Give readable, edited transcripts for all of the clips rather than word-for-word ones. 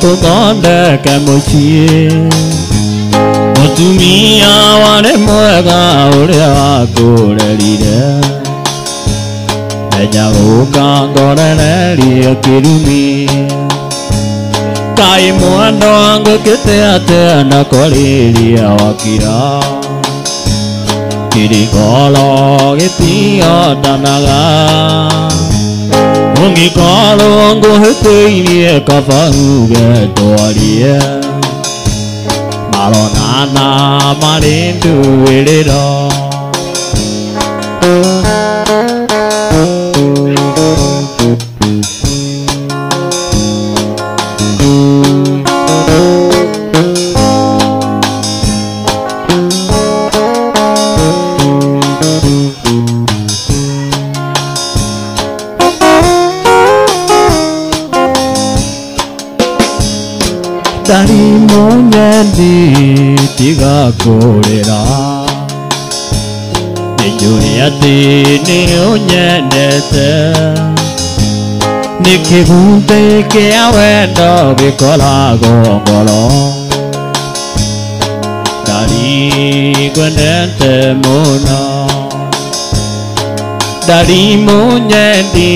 Tuthondeke muciĩ mũtumia warĩ mwega ũrĩa wakũrerire menya gũka ngorererie kĩrumi kaĩ mwendwa ngũkĩte atĩa na kwarĩria wakira kĩrĩgoro gĩtiotanaga ũngĩkorwo ngũhĩtĩirie kaba uge twarie maronana marĩ nduĩrĩro. Nyendi tiga kũrĩra, nĩnjũĩ atĩ nĩ ũnyendete. Nĩ kĩgundĩ kĩa wendo gĩkoragwo ngoro, ndari ngwendete mũno. Ndari mũnyendi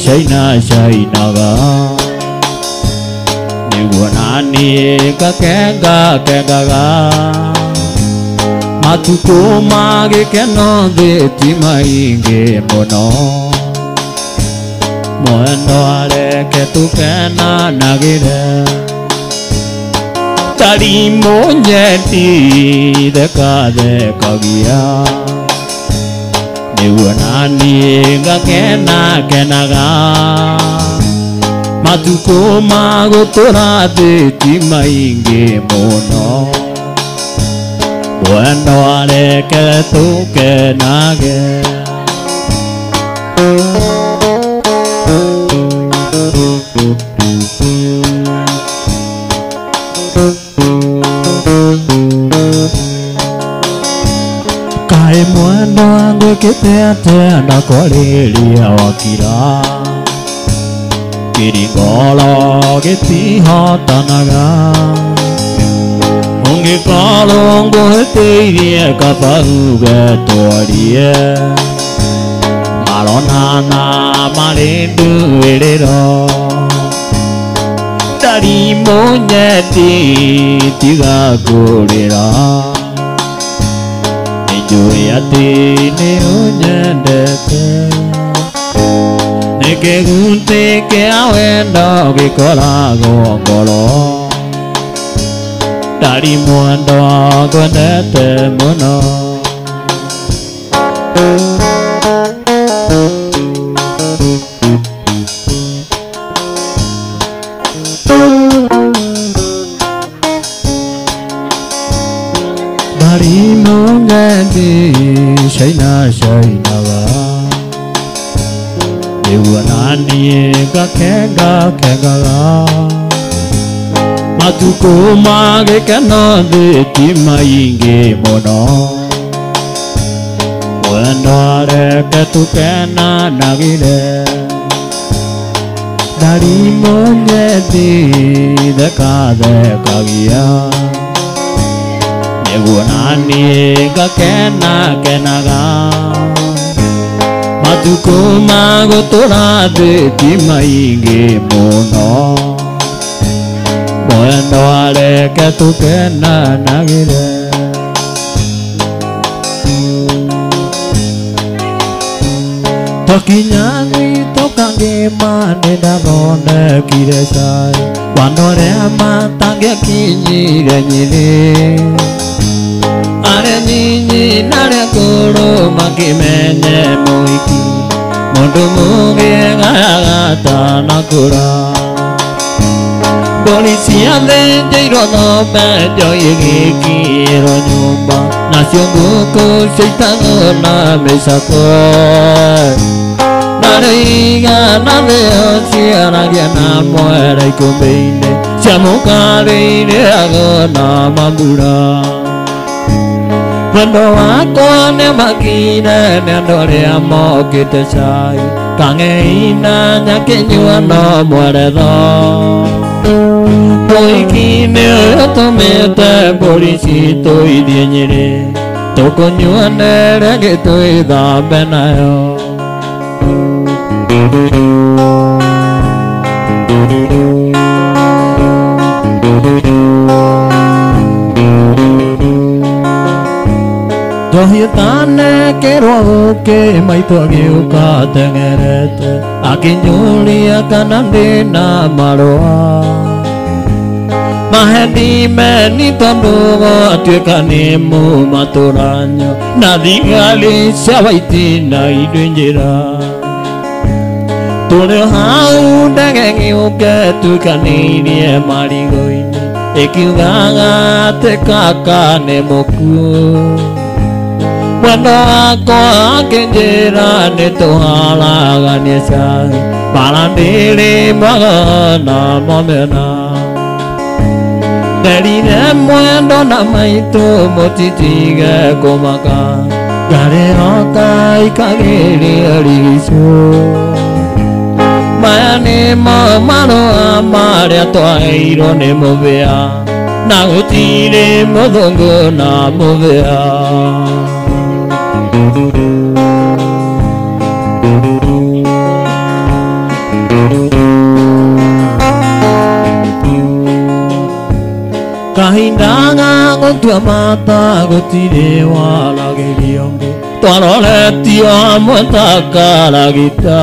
caina cainaga, nĩguo naniĩ ngakenga kengaga. Matukũ ma gĩkeno thĩ ti maingĩ mũno, mwendo areke tũkenanagĩre. Ndari mũnyendi thekathekagia, nĩguo naniĩ ngakena kenaga. Matukũ ma gũtũra thĩ ti maingĩ mũno, mwendo areke tũkenage. Kaĩ mwendwa ngwĩkĩte atĩa na kwarĩria wakira, kĩringoro gĩtihotanaga. Ũngĩkorwo ngũhĩtĩirie kaba uge twarie, maronana marĩ nduĩrĩro. Ndari mũnyendi tiga kũrĩra, nĩnjũĩ atĩ nĩ ũnyendete. Nĩ kĩgutĩ kĩa wendo gĩkoragwo ngoro, ndari mwendwa ngwendete mũno. Ndari mũnyendi caina cainaga, nĩguo naniĩ ngakenga kengaga. Matukũ ma gĩkeno thĩ ti maingĩ mũno, mwendo areke tũkenanagĩre. Ndari mũnyendi thekathekagia, nĩguo naniĩ ngakena kenaga. Matukũ ma gũtũra thĩ ti maingĩ mũno, mwendo areke tũkenanagĩre. Twakinya gwitũ kangĩma nĩndathondekire cai, wandũ arĩa matangĩakinyire Nyĩrĩ. Arĩa nyinyi na arĩa akũrũ makĩmenye mũhiki, mũndũ mũgĩ gayaga atanakũra. Mbũri ciathĩnjĩirwo thome, njohi ĩgĩkĩrwo nyũmba, nacio ngũkũ ciaitagwo na mĩcakwe. Narĩo igana thĩo ciaragia na mwera ikũmbĩ-inĩ, cia mũkarĩirĩagwo na mambura. Mwendo wakwa nĩamakire nĩ andũ arĩa mokĩte cai, kang'ei na nyakĩnyua no mweretho. Mũhiki nĩ ũyũ ũtũmĩte mbũri citũ ithiĩ Nyĩrĩ, tũkũnyuanĩre gĩtwĩthambe nayo. Njohi ĩtanekĩrwo ũkĩ, maitũ agĩũka ateng'erete, akĩnjũria kana ndĩna marũa. Mahendi meni tondũ gwatuĩka nĩ mũmatũranyo, na thigari cia waiti na indo njĩra. Tũrĩ hau ndege gĩũke tukanĩirie marigũ-inĩ, ĩkiugaga atĩ kaka nĩ mũkuũ. Mwendo wakwa akĩnjĩra nĩ tũharaganie cai, bara ndĩrĩ magana mamena. Nderire mwendo na maitũ mũtitige kũmaka ngarĩhoka ikagĩria rigicũ. Maya nĩmo marũa marĩa twaheirwo nĩ mũbĩa na gũtirĩ mũthũngũ na mũbĩa. Kahinda ga gũtua mata gũtirĩ waragĩrio ngũ twaroretio hamwe ta karagita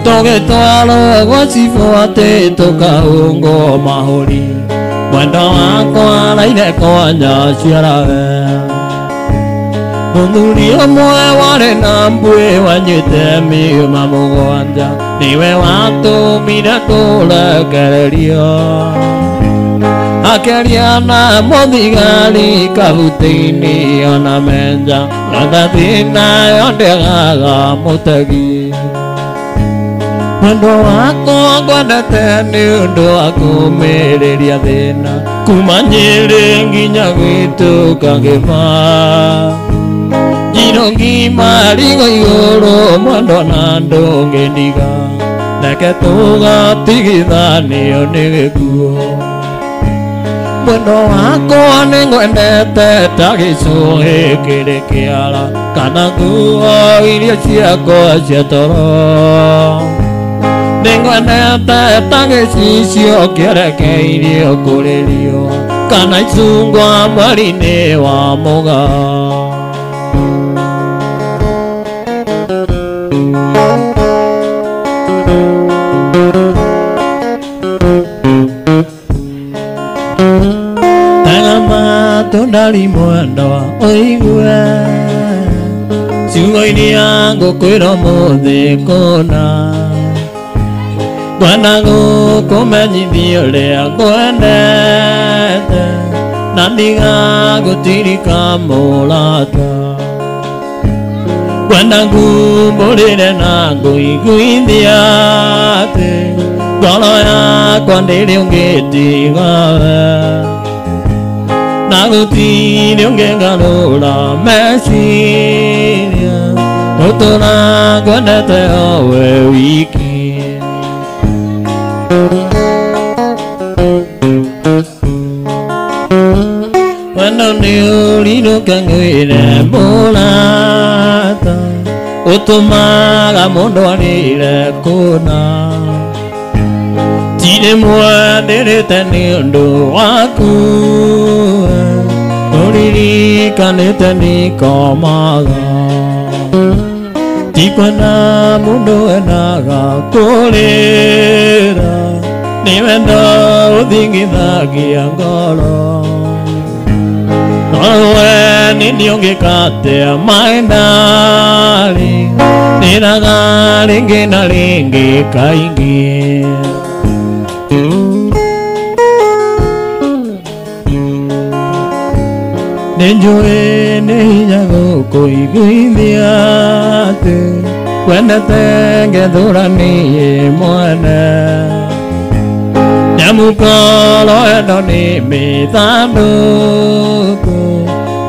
tũgĩtwarwo gwa cibũ atĩ tũkahũngwo mahũri mwendo wakwa araire kwa nyaciarawe. Mũthuri ũmwe warĩ na mbuĩ wanyuĩte mĩuma mũgwanja nĩwe watũmire tũrekererio. Akĩaria na mũthigari kabutĩ-inĩ ona menja gathathi nayo ndĩagaga mũtegi. Mwendo wakwa ngwendete nĩ ũndũ wa kũmĩrĩria thĩna kuma Nyĩrĩ nginya gwitũ Kangĩma. Njirũ ngima rigo igũrũ mwendwa na ndũngĩndiga reke tũgatigithanio nĩ gĩkuũ. Mwendo wakwa nĩ ngwendete ta gĩcũhĩ kĩrĩ kĩara kana nguo iria ciakwa cia toro. Nĩ ngwendete ta gĩcicio kĩerekeirio kũrĩ riũa kana icungwa mweri-inĩ wa mũgaa. Tega matũ ndari mwendwa ũigue ciugo iria ngũkwĩra ũmũthĩ kũna. Ngwenda gũkũmenyithia ũrĩa ngwendete na ndigagũtirika mũrata. Ngwenda ngumbũrĩre na ngũiguithia atĩ ngoro yakwa ndĩrĩ ũngĩtiga we na gũtirĩ ũngĩngarũra meciria ngũtũra ngwendete o we wiki. Wendo nĩ ũrirũke ngwĩre mũrata ũtũmaga mũndũ arĩre kũna. Ti rĩmwe ndĩrĩte nĩ ũndũ waku ũririkanĩte ndikomaga. Ti kwenda mũndũ endaga kũrĩra nĩ wendo ũthingithagia ngoro. Nowe nĩ niĩ ũngĩkatea maĩ ndarĩ ndĩraga rĩngĩ na rĩngĩ kaingĩ. Nĩ njũĩ nĩ hinya gũkũiguithia atĩ wendete ngethũra niĩ mwene. Nyamũkoro ĩno nĩ mĩthandũkũ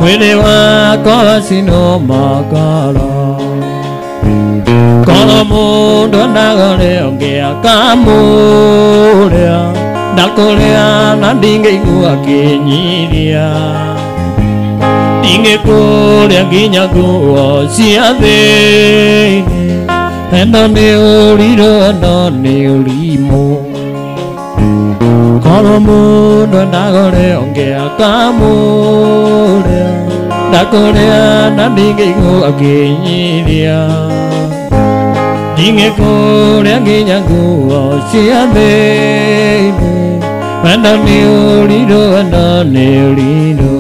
mwĩrĩ wakwa wacinwo makara. Korwo mũndũ endaga ũrĩa ũngĩ akamũrĩa ndakũrĩa na ndingĩigua kĩnyiria. Ndingĩkũrĩa nginya nguo cia thĩinĩ ĩno nĩ ũrirũ ĩno nĩ ũrimũ. Korwo mũndũ endaga ũrĩa ũngĩ akamũrĩa ndakũrĩa na ndingĩigua kĩnyiria. Ndingĩkũrĩa nginya nguo cia thĩinĩ wendo nĩ ũrirũ wendo nĩ ũrirũ.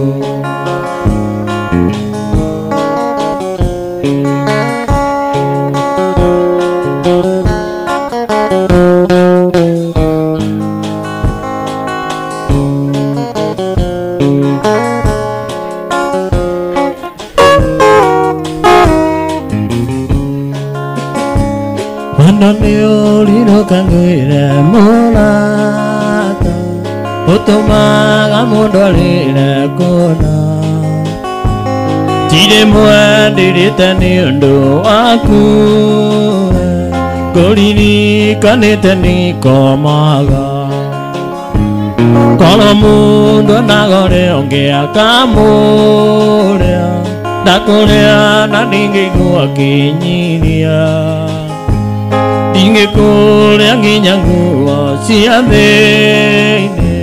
Wendo nĩ ũrirũka ngwĩre mũrata Ũtũmaga mũndũ arĩre kũna ti rĩmwe ndĩrĩte nĩ ũndũ waku ngũririkanĩte nĩkomaga korwo mũndũ endaga ũrĩa ũngĩ akamũrĩa ndakũrĩa na ndingĩigua kĩnyiria ndingĩkũrĩa nginya nguo cia thĩinĩ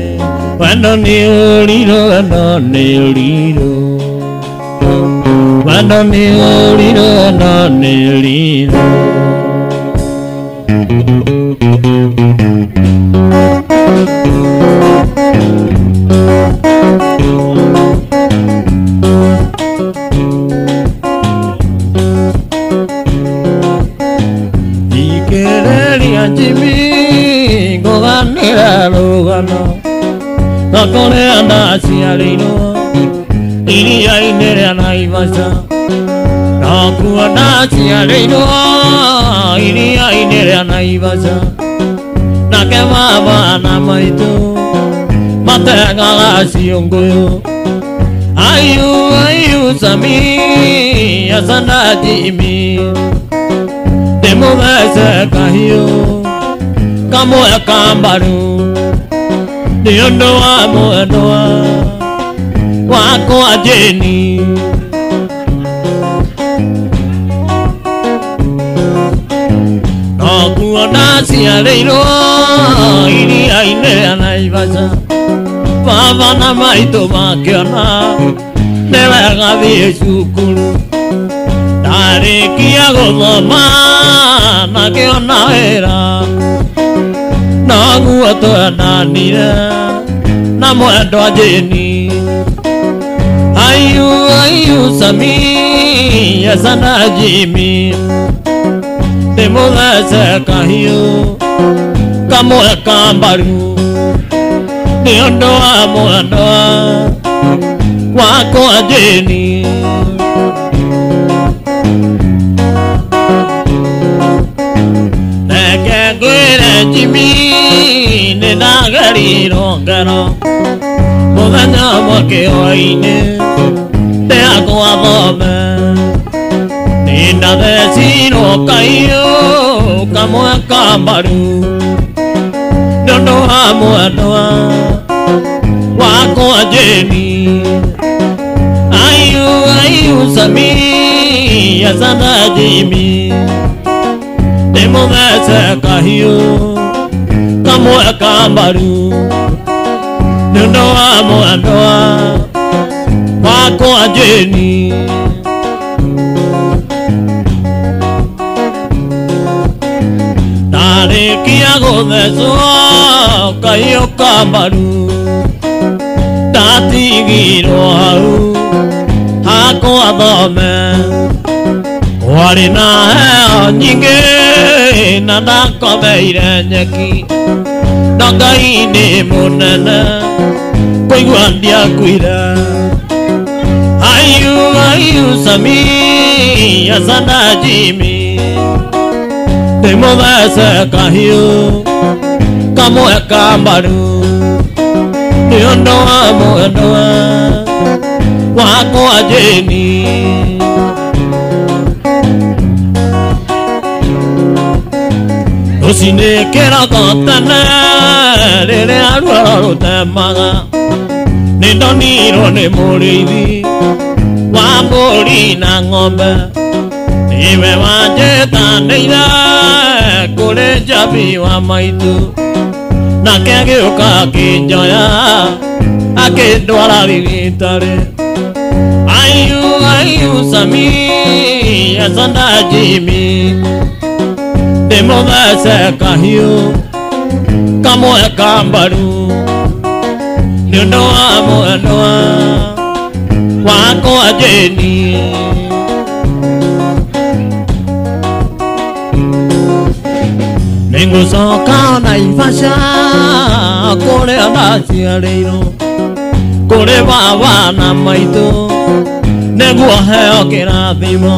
wendo nĩ ũrirũ wendo nĩ ũrirũ wendo nĩ ũrirũ wendo nĩ ũrirũ. Thikĩrĩria Jimmy ngũganĩre rũgano rwa kũrĩa ndaciarĩirwo iria-inĩ rĩa Naivasha nokuo ndaciarĩirwo iria-inĩ rĩa Naivasha nake baba na maitũ mategaga ciũngũyũ ayu ayu Sami asana Jimmy ndĩmũthece kahiũ kamwe ka mbaru nĩ ũndũ wa mwendwa wakwa Jane. Nokuo ndaciarĩirwo iria-inĩ rĩa Naivasha baba na maitũ makĩona nĩ wega thiĩ cukuru ndarĩkia gũthoma nakĩona wĩra noguo twendanire na mwendwa Jane. Ayu ayu Sami asana Jimmy ndĩmũthece kahiũ kamwe ka mbaru nĩ ũndũ wa mwendwa wakwa Jane. Reke ngwĩre Jimmy nĩ ndagerirwo ngero mũthenya ũmwe kĩhwaĩ-inĩ ndĩakwa thome nĩ ndathecirwo kahiũ kamwe ka mbaru nĩ ũndũ wa mwendwa wakwa Jane. Ayu ayu Sami asana Jimmy ndĩmũthece kahiũ kamwe ka mbaru nĩ ũndũ wa mwendwa wakwa Jane. Ndarĩkia gũthecwo kahiũ ka mbaru ndatigirwo hau hakwa thome kwarĩ na heho nyingĩ na ndakomeire nyeki no Ngai nĩ mũnene kũigua ndiakuire. Ayu ayu Sami asana Jimmy ndĩmũthece kahiũ kamwe ka mbaru nĩ ũndũ wa mwendwa wakwa Jane. Rũcinĩ kĩroko tene rĩrĩa ruoro rũtemaga nĩ ndonirwo nĩ mũrĩithi wa mbũri na ng'ombe nĩwe wanjĩtanĩire kũrĩ Njabi wa maitũ nake agĩũka akĩnjoya akĩndwara thibitarĩ. Ayu ayu Sami asana Jimmy ndĩmũthece kahiũ kamwe ka mbaru nĩ ũndũ wa mwendwa wakwa Jane. Nĩngũcoka Naivasha kũrĩa ndaciarĩirwo kũrĩ baba na maitũ nĩguo heo kĩrathimo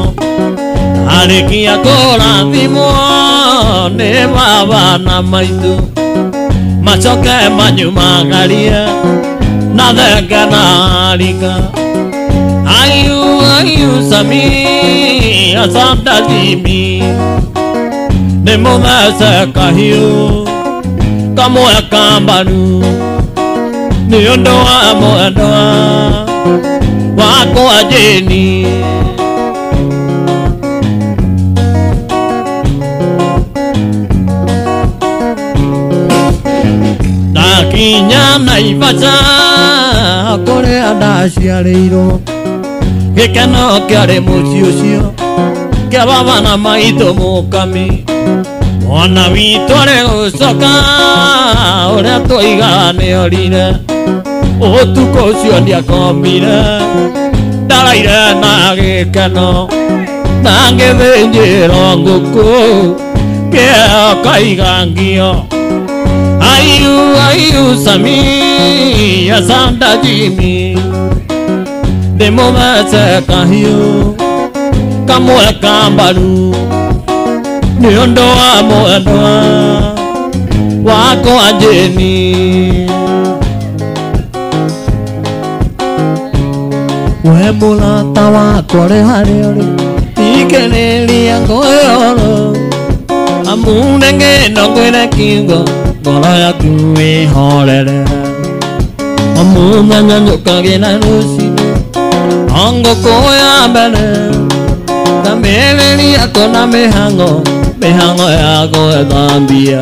arĩkia kũrathimwo nĩ baba na maitũ Macoke manyumagarie na thenge na rika. Ayu ayu sami asanda jimi nĩ mũthece kahiũ kamwe ka mbaru nĩ ũndũ wa mwendwa wakwa Jane. Ndakinya Naivasha kũrĩa ndaciarĩirwo, gĩkeno kĩarĩ mũciĩ ũcio kĩa baba na maitũ mũkami. Mwana witũ arĩ gũcoka ũrĩa twoigaga nĩorire, ũtukũ ũcio ndiakomire, ndaraire na gĩkeno na ngĩthĩnjĩrwo ngũkũ kĩheo kaiga ngio. Ayu ayu sami asanda jimi ndĩ mũthece kahiũ kamwe ka mbaru nĩ ũndũ wa mwendwa wakwa Jane. We mũrata wakwa ũrĩ harĩa ũrĩ, thikĩrĩria ngwĩrorwo, amu nĩngĩ no ngwĩre kiugo ngoro yaku ĩhorere. Mũthenya njũkagĩra rũcinĩ o ngũkũ ya mbere, ngambĩrĩria kuona mĩhang'o mĩhang'o ya gwetha mbia,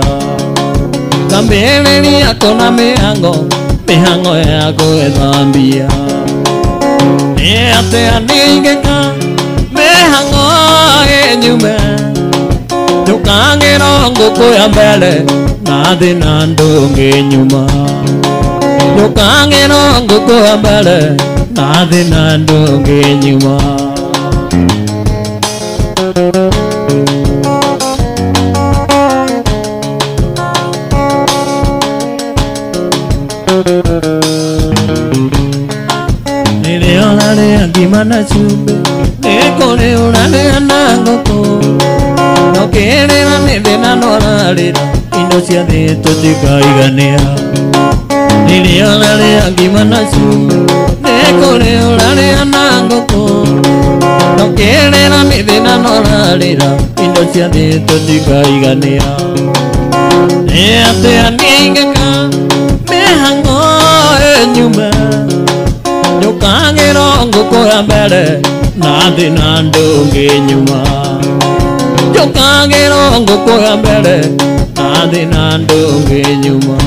ngambĩrĩria kuona mĩhang'o mĩhang'o ya gwetha mbia. Nĩ atĩa niĩ ingĩka mĩhang'o ĩnyume, njũkagĩra ngũkũ ya mbere na thĩna ndũngĩnyuma, njũkagĩra ngũkũ ya mbere na thĩna ndũngĩnyuma. Rĩrĩa ũrarĩa ngima na cumbĩ, nĩ kũrĩ ũrarĩa na ngũkũ, no kĩrĩra nĩ thĩna no ũrarĩra, indo cia thĩ tũtikaigania. Rĩrĩa ũrarĩa ngima na cumbĩ, nĩ kũrĩ ũrarĩa na ngũkũ, no kĩrĩra nĩ thĩna no ũrarĩra, indo cia thĩ tũtikaigania. Nĩ atĩa niĩ ingĩka mĩhang'o ĩnyume, njũkagĩra ngũkũ ya mbere na thĩna ndũngĩnyuma, njũkagĩra ngũkũ ya mbere na thĩna ndũngĩnyuma.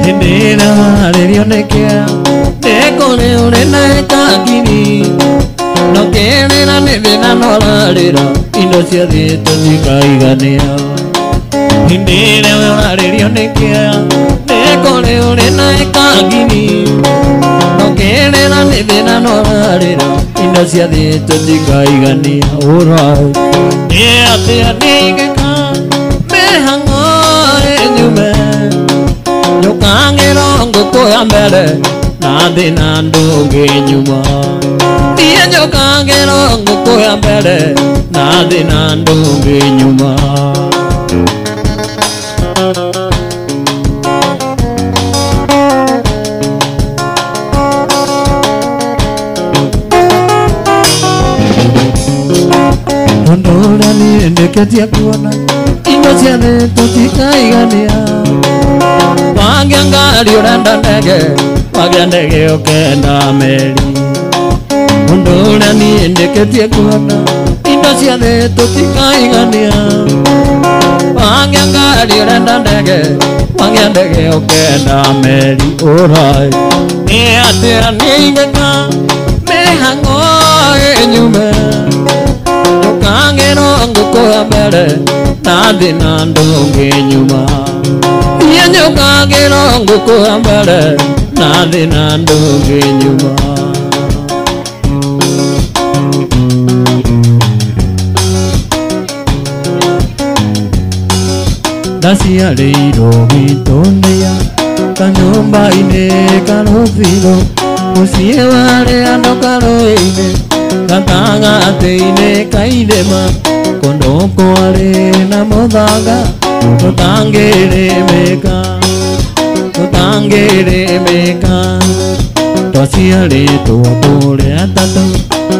Hĩndĩ ĩrĩa warĩrio nĩ kĩeha, nĩ kũrĩ ũrĩ na ĩka ngiri, no kĩrĩra nĩ thĩna no ũrarĩra, indo cia thĩ tũtikaigania. Hĩndĩ ĩrĩa ũrarĩrio nĩ kĩeha, nĩ kũrĩ ũrĩ na ĩka ngiri, no kĩrĩra nĩ thĩna no ũrarĩra, indo cia thĩ tũtikaigania. Alright. Nĩ atĩa niĩ ingĩka mĩhang'o ĩnyume, njũkagĩra ngũkũ ya mbere na thĩna ndũngĩnyuma, niĩ njũkagĩra ngũkũ ya mbere na thĩna ndũngĩnyuma. Ũndũ ũrĩa niĩ ndĩkĩtie kuona, indo cia thĩ tũtikaigania. Wagĩa ngari ũrenda ndege, wagĩa ndege ũkenda meri. Ũndũ ũrĩa niĩ ndĩkĩtie kuona, indo cia thĩ tũtikaigania. Wagĩa ngari ũrenda ndege, wagĩa ndege ũkenda meri. Alright. Nĩ atĩa niĩ ingĩka mĩhang'o ĩnyume, njũkagĩra ngũkũ ya mbere na thĩna ndũngĩnyuma, niĩ njũkagĩra ngũkũ ya mbere na thĩna ndũngĩnyuma. Ndaciarĩirwo gĩtũndĩa kanyũmba-inĩ karũthiro, mũciĩ warĩ andũ karũĩ-inĩ, Gatagatĩ-inĩ ka irĩma kũndũ kwarĩ na mũthanga tũtangĩrĩmĩka, tũtangĩrĩmĩka. Twaciarĩtwo tũrĩ atatũ,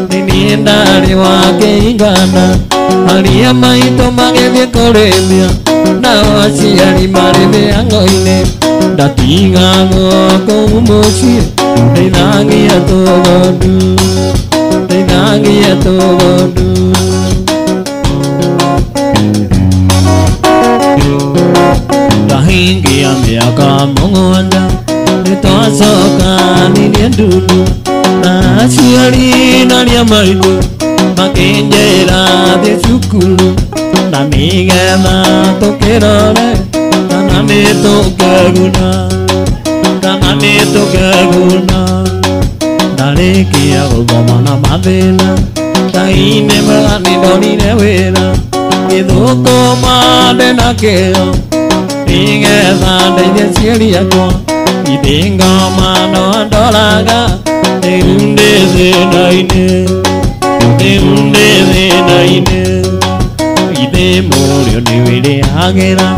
nĩ niĩ ndarĩ wa kĩigana. Arĩa maitũ magĩthiĩ kũrĩmia, nao aciari marĩ mĩhang'o-inĩ. Ndatigagwo kũu mũciĩ ndeithagia tũgondu, ndeithagia tũgondu. Ndahingia mĩaka 7 nĩtwacokanirie ndundu, na aciari na arĩa maitũ makĩnjĩra thiĩ cukuru, na nĩgetha tũkĩrore kana nĩtũkeguna, kana nĩtũkeguna. Ndarĩkia gũthoma na mathĩna, Ngai-inĩ mwega nĩndonire wĩra, ngĩthũkũma ndĩna kĩyo nĩgetha ndeithie aciari akwa. Githĩ ngoma no ndoraga, rĩu ndĩ thĩna-inĩ, rĩu ndĩ thĩna-inĩ. Githĩ mũrĩo nĩwĩrĩhagĩra,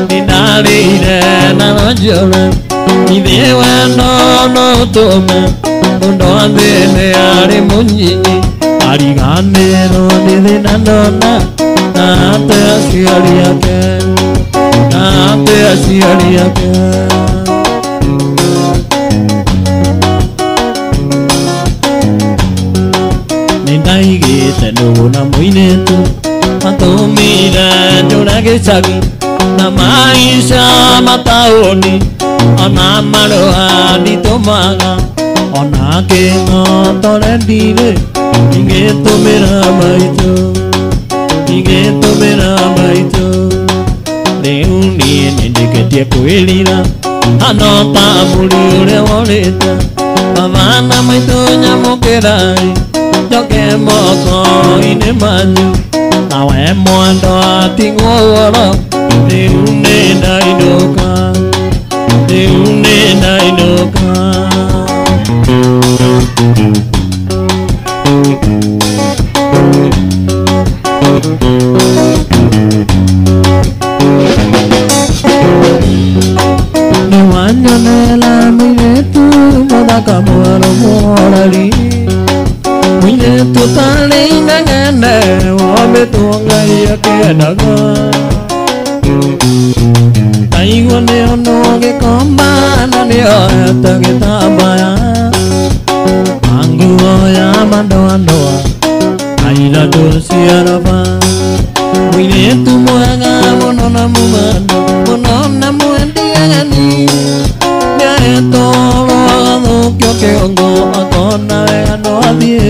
nĩndarĩire na njore. Githĩ wendo no ũtũme mũndũ athĩne arĩ mũnyinyi, ariganĩrwo nĩ thĩna ndona, na ate aciari ake, na ate aciari ake. Nĩndaigĩte ndũgũ na mũirĩtu matũmire ndũre gĩcagi, na maica mataũni ona marũa nditũmaga, ona kĩng'otore ndirĩ ingĩtũmĩra maitũ, ingĩtũmĩra maitũ. Rĩu niĩ nĩnjĩkĩtie kwĩrira hano ta mũri ũrĩa worĩte. Baba na maitũ nyamũkĩrai njoke moko-inĩ manyu, nawe mwendwa tigwo ũhoro, rĩu nĩndainũka, rĩu nĩndainũka. Nĩwanyonera mũirĩtu mũthaka mwerũ mũhoreri, mũirĩtu ũtarĩ inegene wombĩtwo Ngai akĩendaga. Ndaigua nĩonwo gĩkomba na nĩoete gĩtambaya, na nguo ya madoadoa na iratũ cia raba. Mũirĩtu mwega mũno na mũmando mũno na mwendi ageni, nĩahetwo agathũkio kĩongo akona wega no athiĩ.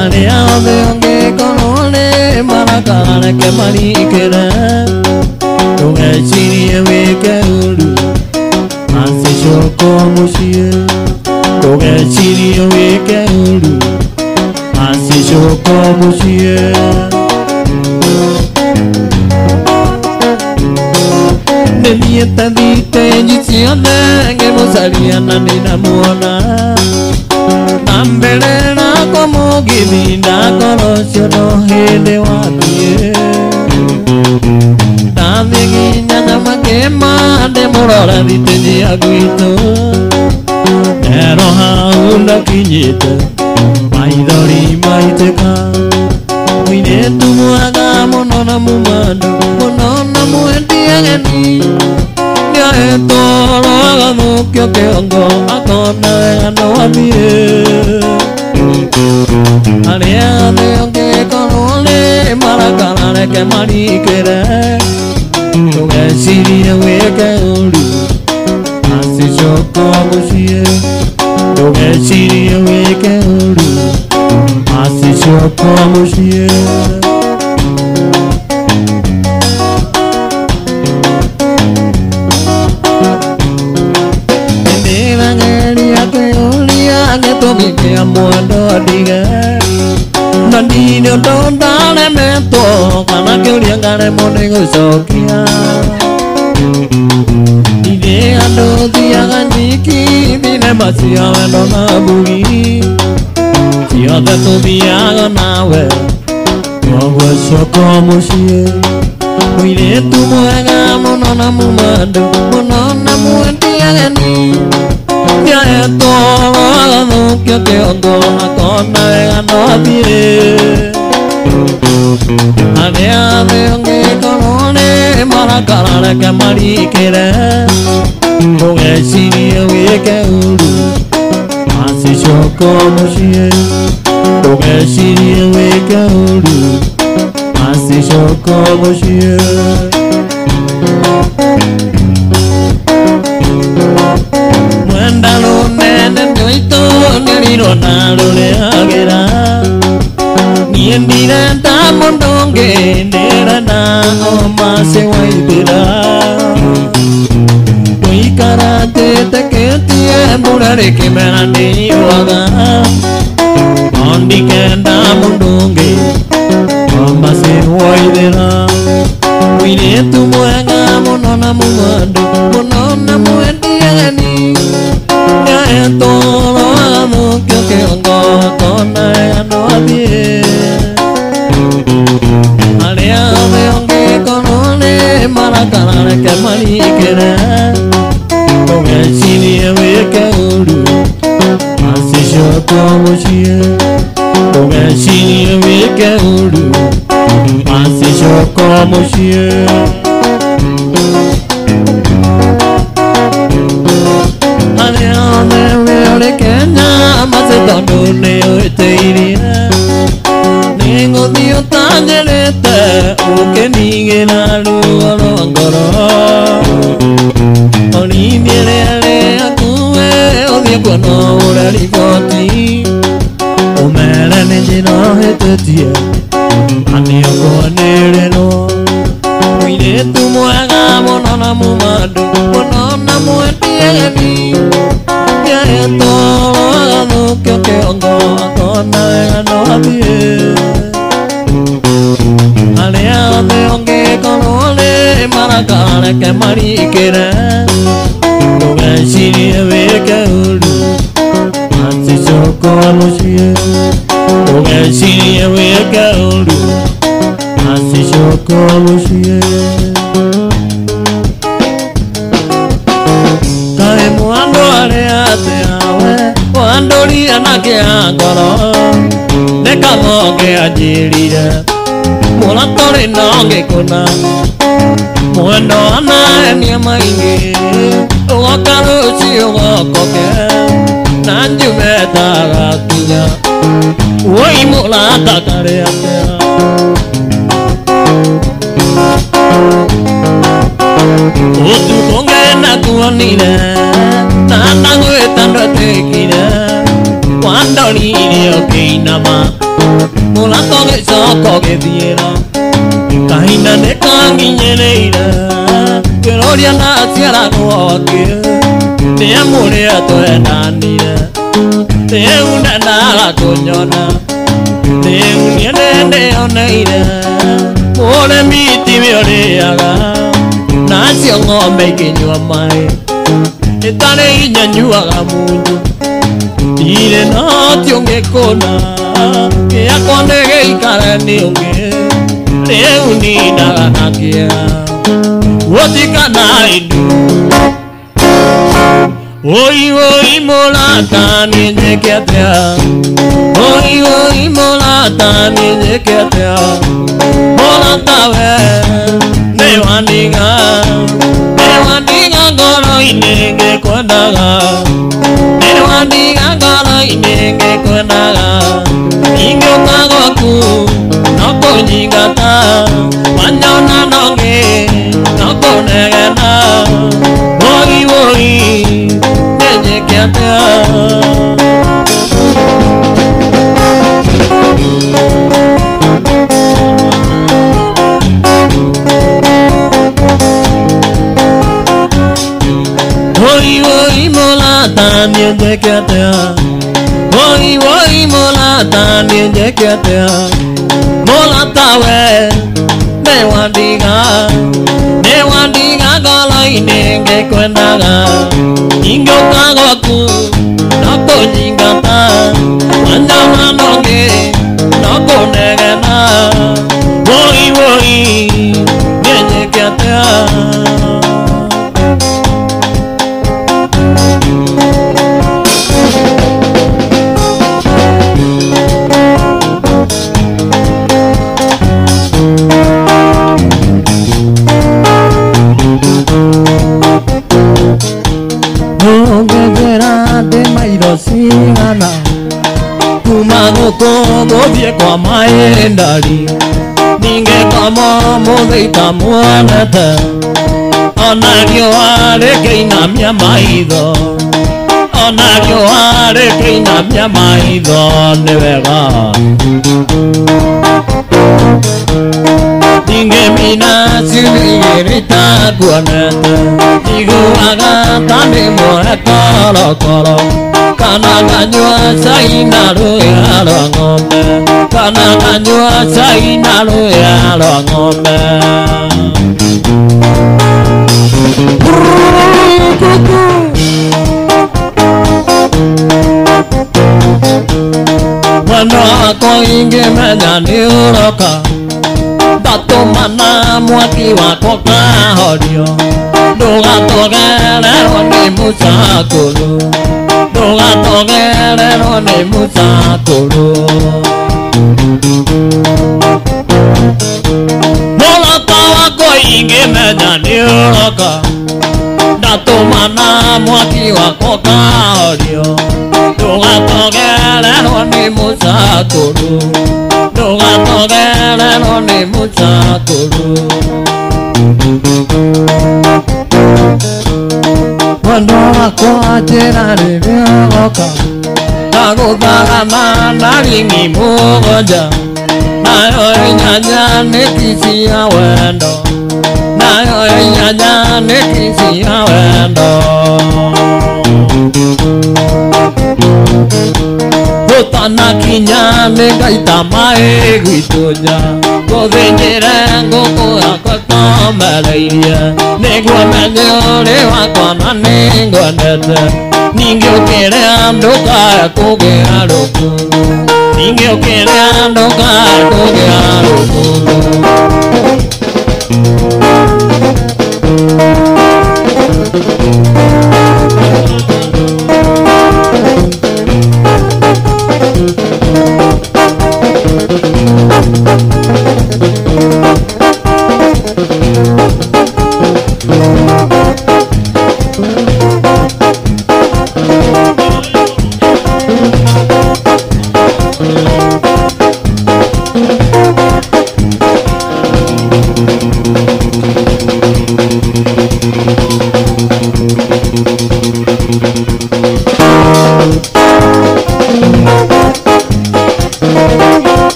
Arĩa othe ũngĩkorwo nĩ marakara reke marikĩre, ndũgecirie wĩke ũru macicoko mũciĩ, ndũgecirie wĩke ũru macicoko mũciĩ. Nĩthiĩte thitĩnji ciothe ngĩmũcaria na ndinamuona, na mbere nakwa mũgithi ndakorwo ũcio no hĩndĩ wathiĩ. Ndathiĩ nginya Nyamakĩma ndĩmũrore thitĩnji ya gwitũ, nderwo hau ndakinyĩte maithori maitĩka. Mũirĩtu mwega mũno na mũmando mũno na mwendi ageni, nĩahetwo agathũkio kĩongo akona wega no athiĩ. Arĩa othe ũngĩkorwo nĩ marakara reke marikĩre, ndũgecirie wĩke ũru macicoko mũciĩ, ndũgecirie wĩke ũru macicoko mũciĩ. Nĩndĩrageria kwĩyũria gĩtũmi kĩa mwendwa ndige, na ndirĩ ũndũ ndaremetwo kana kĩũria ngaremwo nĩ gũcokia. Ithe andũ thiaga nyiki thinema cia wendo na mbugi, Guothe tũthiaga nawe Tũgũcoka mũciĩ Mũirĩtu mwega mũno na mumandũ mũno na mwendi ageni Nĩahetwo agathũkio kĩongo akona wega no athiĩ Arĩa othe ũngĩkorwo nĩ marakara reke marikĩre Ndũgecirie wĩke ũru Macicoka mũciĩ Ndũgecirie wĩke ũru Macicoka mũciĩ Mwenda rũnene rwitũ nĩrirwo na rũrĩagĩra Niĩ ndirenda mũndũ ũngĩ ndĩrenda o Mercy Waithĩra Tũikaratĩte mbura rĩkĩmera nĩyuaga No ndikenda mũndũ ũngĩ o Mercy Waithĩra Mũirĩtu mwega mũno na mũmandũ mũno na mwendi ageni Nĩahetwo agathũkio kĩongo akona wega no athiĩ Arĩa othe ũngĩkorwo nĩ marakara reke marikĩre Ndũgecirie wĩke ũru Macicoka mũciĩ Ndũgecirie wĩke ũru Macicoka mũciĩ Arĩa othe ũrĩ Kenya Mercy tondũ nĩũhĩtĩirie Nĩngũthiĩ ũtanjĩrĩte ũkĩnigĩra ruo rwa ngoro Orithie rĩarĩ akuwe ũthiĩ kuona ũrĩa riboti Ũmere nĩ njĩra hĩtĩtie na nĩũkwanĩrĩrwo Mũirĩtu mwega mũno na mũmandũ mũno na mwendi ageni Nĩahetwo agathũkio kĩongo akona wega no athiĩ Arĩa othe ũngĩkorwo nĩ marakara reke marikĩre Ndũgecirie wĩke ũru Macicoka mũciĩ Ndũgecirie wĩke ũru Macicoka mũciĩ Kaĩ mwandũ arĩa atĩa we wandũria na kĩa ngoro Nĩ kamoge anjĩrire Mũratũrĩ na ngĩkũna Mwendo anaenia maingĩ Ũgoka rũciũ gokoke Na njume ndagakinya Woi mũrata karĩ atĩa Ũtukũ ngena kuonire Na ndagwĩta ndwetĩkire Wandorire ũkĩinama Mũrata ũgĩcoka ũgĩthiĩra Kahinda nĩkanginyĩrĩire Ngĩrũria ndaciaragwo akĩ Nĩamũrĩa twendanire Rĩu ndendaga kũnyona Rĩu niĩ nĩndĩoneire Mũrĩmi tiwe ũrĩaga Nacio ng'ombe ikĩnyua maĩ Ĩtarĩ hinya nyuaga munyu Ndirĩ na ũhoti ũngĩkũna Gĩakwa nĩgĩikare nĩ ũngĩ Rĩu nindaga na kĩeha Gũtikana indu Oi oi mũrata niĩ njĩke atĩa Oi oi mũrata niĩ njĩke atĩa Mũrata we nĩwandiga Nĩwandiga ngoro-inĩ ngĩkwendaga Nĩwandiga ngoro-inĩ ngĩkwendaga Ingĩũka gwaku no kũnyingata Wanyona nongĩ no kũnegena Woi woi njĩke atĩa Oi oi mũrata niĩ njĩke atĩa Oi oi mũrata niĩ njĩke atĩa Mũrata we nĩwandiga Nĩwandiga ngoro-inĩ ngĩkwendaga Ingĩũka gwaku no kũnyingata Wanyona nongĩ mairo cigana kuma gũkũ gũthiĩ kwa maĩndari ningĩkoma mũthĩ itamuonete ona riũa rĩkĩinamia maitho ona riũa rĩkĩinamia maitho nĩ wega ningĩmina ciumia igĩrĩ itakuonete njiguaga ta ndĩ muohe korokoro kana nganyua cai na rũũa rwa ng'ombe kana nganyua cai na rũũa rwa ng'ombe. Mwendwa wakwa ingĩmenya nĩ ũroka ndatũmana mwaki wakwa ũkahorio ndũgatogererwo nĩ mũcakũrũ ndũgatogererwo nĩ mũcakũrũ. Mũrata wakwa ingĩmenya nĩ ũroka ndatũmana mwaki wakwa ũkahorio ndũgatogererwo nĩ mũcakũrũ ndũgatogererwo nĩ mũcakũrũ. Mwendwa wakwa njĩra rĩrĩa ũgoka ndagũthagana na ringi mũgwanja nayo inyanya nĩ kici ya wendo nayo inyanya nĩ kici ya wendo. Gũtanakinya nĩ ngaita maĩ gwitũ nja ngũthĩnjĩre ngũkũ yakwa ĩkomereirie nĩguo menye ũrĩ wakwa na nĩ ngwendete ningĩ ũkĩrĩa ndũkae kũgĩa rũkũngũ ningĩ ũkĩrĩa ndũkae kũgĩa rũkũngũ.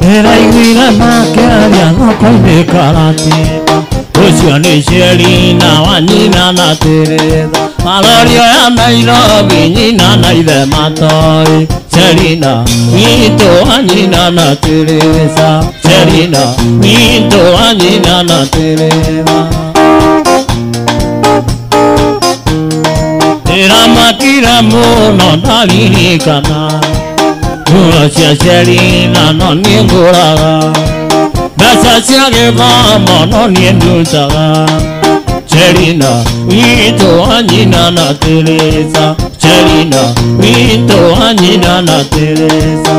Ndĩraiguire makĩaria thoko-inĩ Karatina ũcio nĩ Sherina wa nyina na Teresa marorio ya Nairobi nyina na ithe matoĩ Sherina witũ wa nyina na Teresa Sherina witũ wa nyina na Teresa. Ndĩramakire mũno ndaririkana nguo cia Sherina no niĩ ngũraga mbeca cia gĩthomo no niĩ ndutaga Sherina witũ wa nyina na Teresa Sherina witũ wa nyina na Teresa.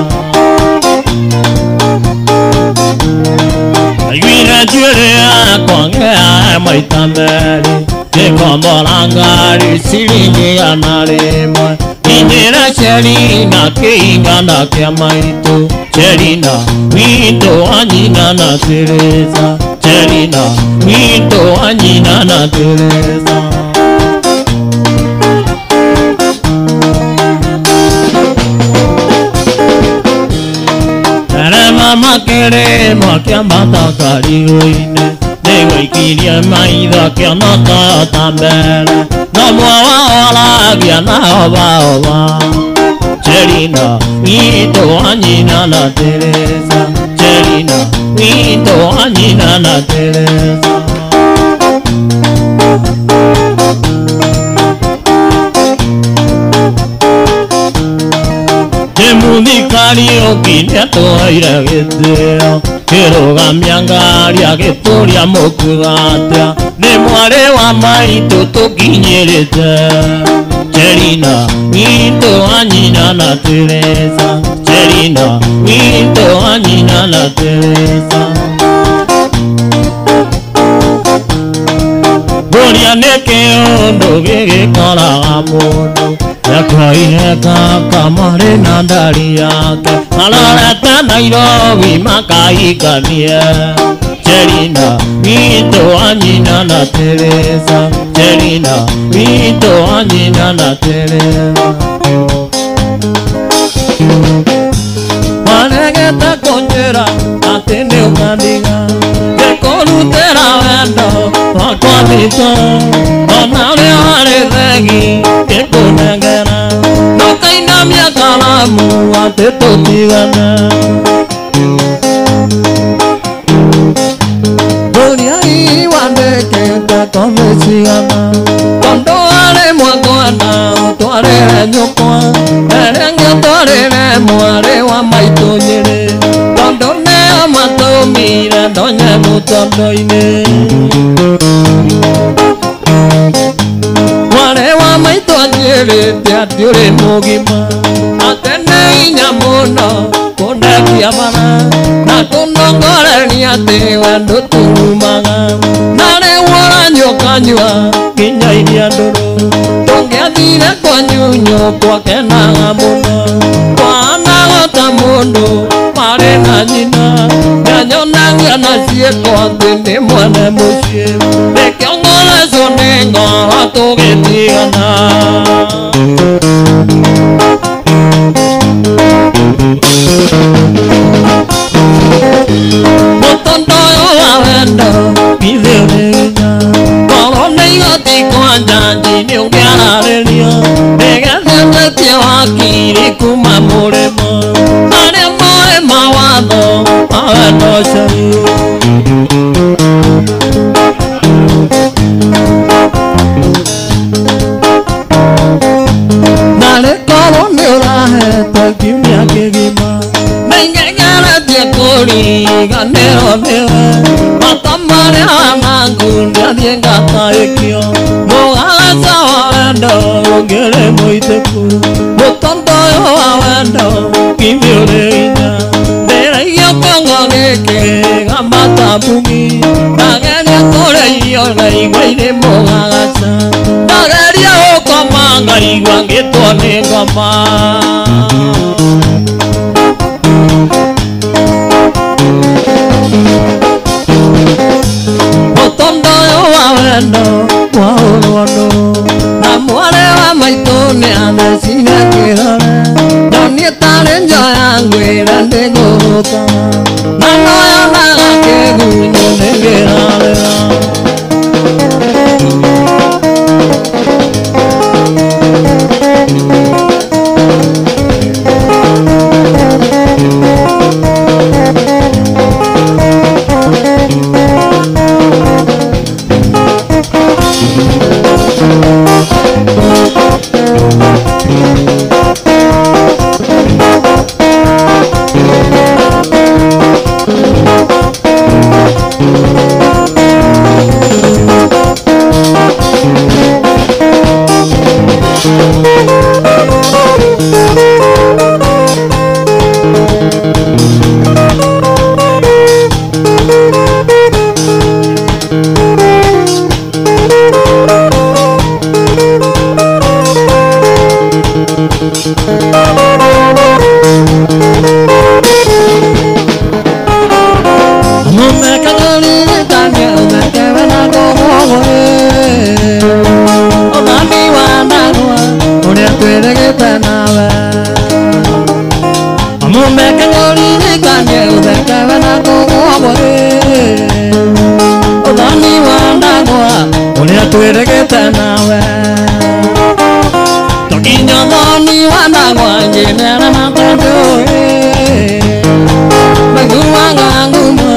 Aiguire njuĩrĩ yakwa ngĩae maita merĩ ngĩkombora ngari ciringi igana rĩmwe Injĩra Sherina kĩigana kĩa maitũ Sherina witũ wa nyina na Teresa Sherina witũ wa nyina na Teresa. Arema makĩrĩmwo kĩambata karigũ-inĩ nĩgũikirie maitho kĩona ta mbere no mwawa oragia na obaoba Sherina witũ wa nyina na Teresa Sherina witũ wa nyina na Teresa. Ndĩmuthikari ũngĩ nĩatũheire gĩtĩo kĩrũgamia ngari agĩtũria mũkuga atĩa nĩ mwarĩ wa maitũ tũkinyĩrĩte Sherina witũ wa nyina na Teresa Sherina witũ wa nyina na Teresa. Ngũria nĩkĩ ũndũ gĩgĩkoraga mũndũ Yakoire kaka marĩ na ndari yake marorete Nairobi makaikanie Chelina witũ wa nyina na Teresa Chelina witũ wa nyina na Teresa Waregete kũnjĩra atĩ nĩ ũkandiga ngĩkũrutĩra wendo wakwa thitũ ona ũrĩa warĩ thegi ngĩkũnengera ndũkainamia karamu atĩ tũtigane Ngũria iwandĩkĩte kobi cigana tondũ arĩ mwakwenda ũtwarĩre nyũkwa ĩrĩa ĩngĩ ũtwarĩre mwarĩ wa maitũ Nyĩrĩ tondũ nĩo matũmire ndonye mũtondo-inĩ Mwarĩ wa maitũ anjĩrĩte atĩ ũrĩ mũgima atĩ nĩ hinya mũno kũndekia bara na kũnongoreria atĩ we ndũturumaga na rĩu ũranyua ũkanyua nginya iria ndũrũ tũngĩathire kwanyu nyũkwa kenaga mũno kwahanaga ta mũndũ marĩ na nyina nĩanyonagia na ciĩko atĩ nĩ mwene mũciĩ nĩkĩo ngoretwo nĩ ngoro tũgĩtigana Mũtondo ũyũ wa wendo githĩ ũrĩ hinya korwo nĩ igoti kwa njanji nĩ ũngĩararĩrio nĩgetha njetie wakiri kuma mũrĩmo arĩa moĩ mawatho ma wendo ũcio Narĩ korwo nĩ ũrahete kiumia kĩgima nĩngegeretie kũriganĩrwo nĩwe mata marĩa wanangu ndiathiĩ ngataĩkio mũgagaca wa wendo ũngĩrĩ mũitĩku mũtondo ũyũ wa wendo githĩ ũrĩ hinya ndĩraigio kĩongo gĩkĩ gambata mbũgi ndageria kũrĩa irio ngaigua irĩ mũgagaca ndageria gũkoma ngaigua ngĩtwo nĩ ngoma Mũtondo ũyũ wa wendo waũrwo nũ na mwarĩ wa maitũ nĩ athecire kĩrore ndoniĩ tarĩ njoya ngwĩre ndĩgũrũka na noyonaga kĩgunyũ nĩngĩrarĩra Twĩrĩgĩte nawe tũkinya thoni wa ndagwa ngĩmera matanjũĩ maiguaga ngumo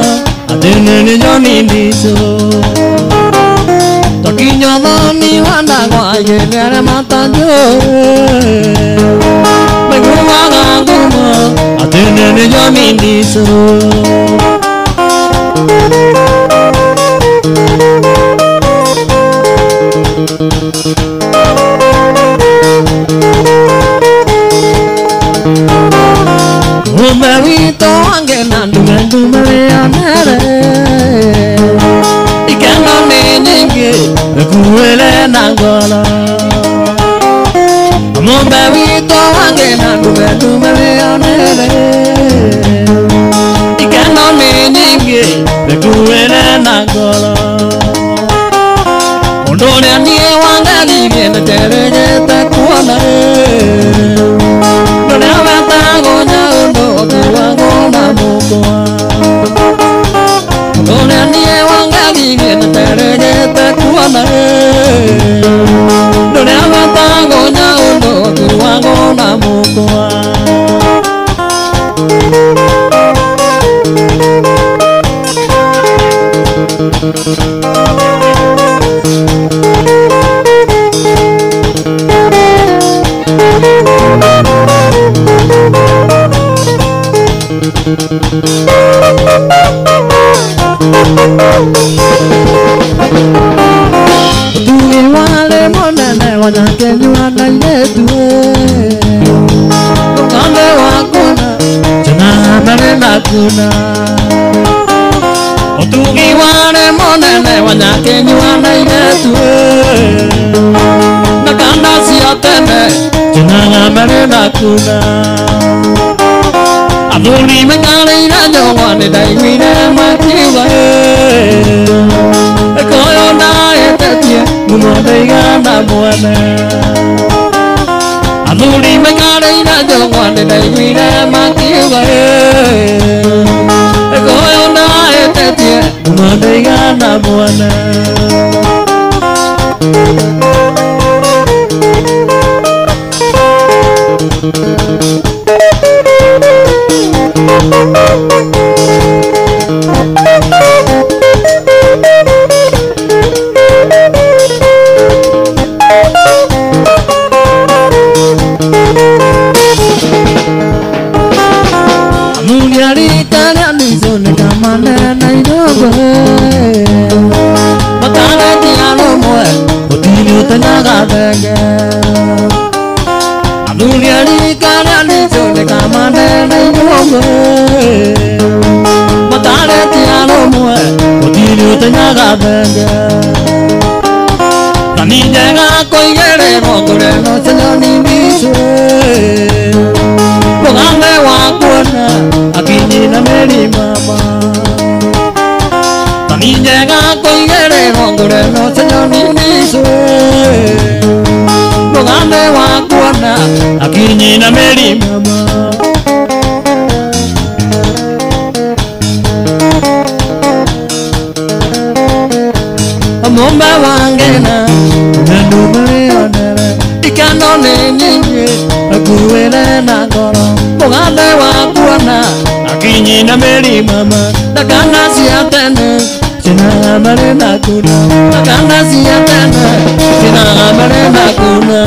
atĩ nĩ nĩ Johnny Ndichu tũkinya thoni wa ndagwa ngĩmera matanjũĩ maiguaga ngumo atĩ nĩ nĩ Johnny Ndichu Umewito wange na ndume ndume ya nere ikeno nĩ nyingĩ Akuere na ngoro Ũndũ ũrĩa niĩ wangenirie nĩnjerĩgĩte kuona Ũrĩa wetagwo nyaũndũ ũkuagwo na mũkwa Ũndũ ũrĩa niĩ wangenirie nĩnjerĩgĩte kuona Ũrĩa wetagwo nyaũndũ ũkuagwo na mũkwa Tuge wale monene wanyakenywa na iretu Ukande wakuna chana na kuna Otugi wale monene wanyakenywa na iretu Na kanda cia tene chana na kuna Athuri maikarĩire njũng'wa nĩndaiguire makiuga Koyo ndaĩtĩtie muno ndaigana mwene Athuri maikarĩire njũng'wa nĩndaiguire makiuga Koyo ndaĩtĩtie muno ndaigana mwene Akinyina meri mama Mumba wangena nanumere ikano ne nyinyi akuere na ngoro mugande wakuona akinyina meri mama ndakana cia tene cinagambare na kuna ndakana cia tene cinagambare na kuna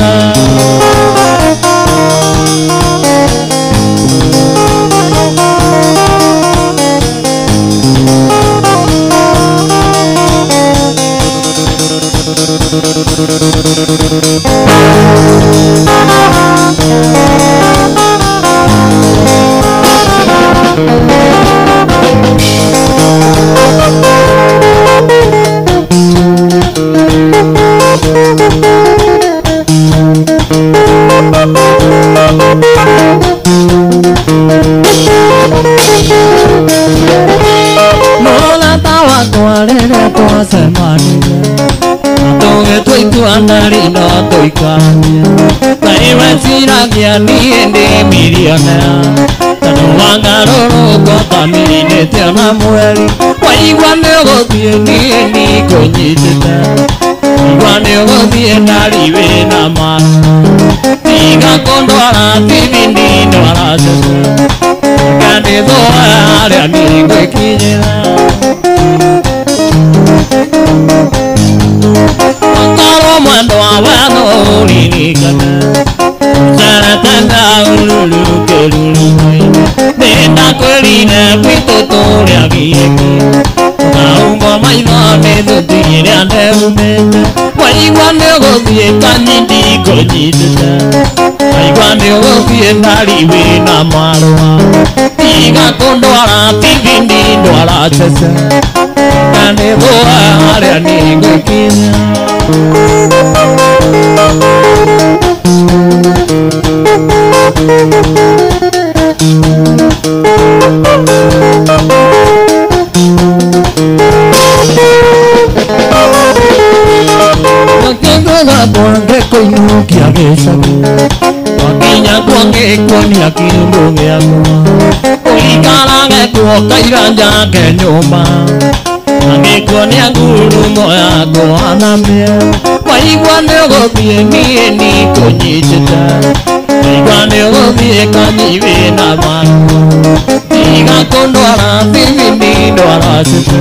Kũinũkia gĩcagi twakinya kuo ngĩkuonia kiumbu gĩakwa ũikarage kuo kaira njake nyũmba angĩkuonia ngurumo yakwa na mĩa waigua nĩ ũgũthiĩ niĩ nikũnyitĩte waigua nĩ ũgũthiĩ kanyi wĩna thayũ tiga kũndwara thibindi ndwara cĩte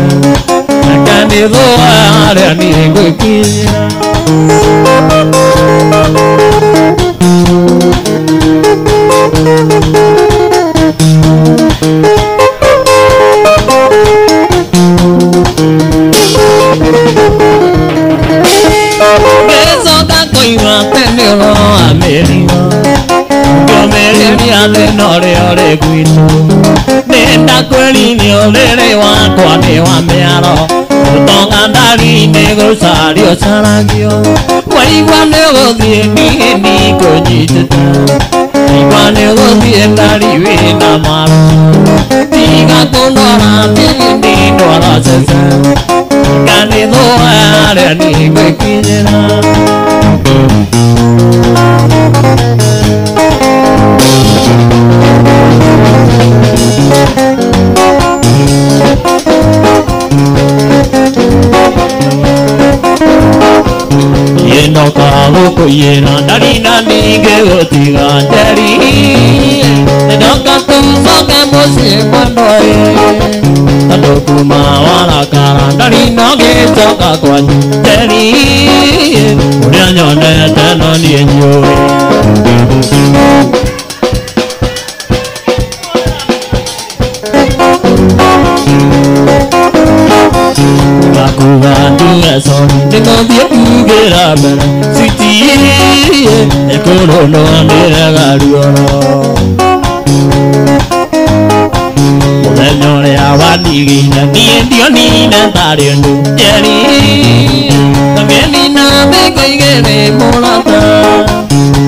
reke nĩthũe harĩa niĩ ngwĩkinyĩra. Ngĩcoka kũigua atĩ nĩ ũroa mĩrigo ngĩũmĩrĩria thĩna ũrĩa ũrĩ gwitũ nĩndakwĩrithia ũrĩrĩ wakwa nĩ wa mĩaro ũtonga ndari-inĩ gũcario caragio waigua nĩ ũgũthiĩ niĩ nikũnyitĩte waigua nĩ ũgũthiĩ ndari wĩna maro tiga kũndwara thibindi ndwara cece kanithũa harĩa niĩ ngwĩkinyĩra. Ĩnoka gũkũiyĩra ndari na ningĩgũtiga njeri ndoka tũcoke mũciĩ mwendwa ĩ tondũ kuma warakara ndari no ngĩcoka kwanyu njeri ũrĩa nyonete no niĩ njũĩ. Ngakuga njuge sorry nĩngũthiĩ mbugĩra mbere citi ĩkũrũnwo nĩrega ruoro mũthenya ũrĩa wandigire niĩ ndionire tarĩ ũndũ njeri ngĩnina thikũ igĩrĩ mũrata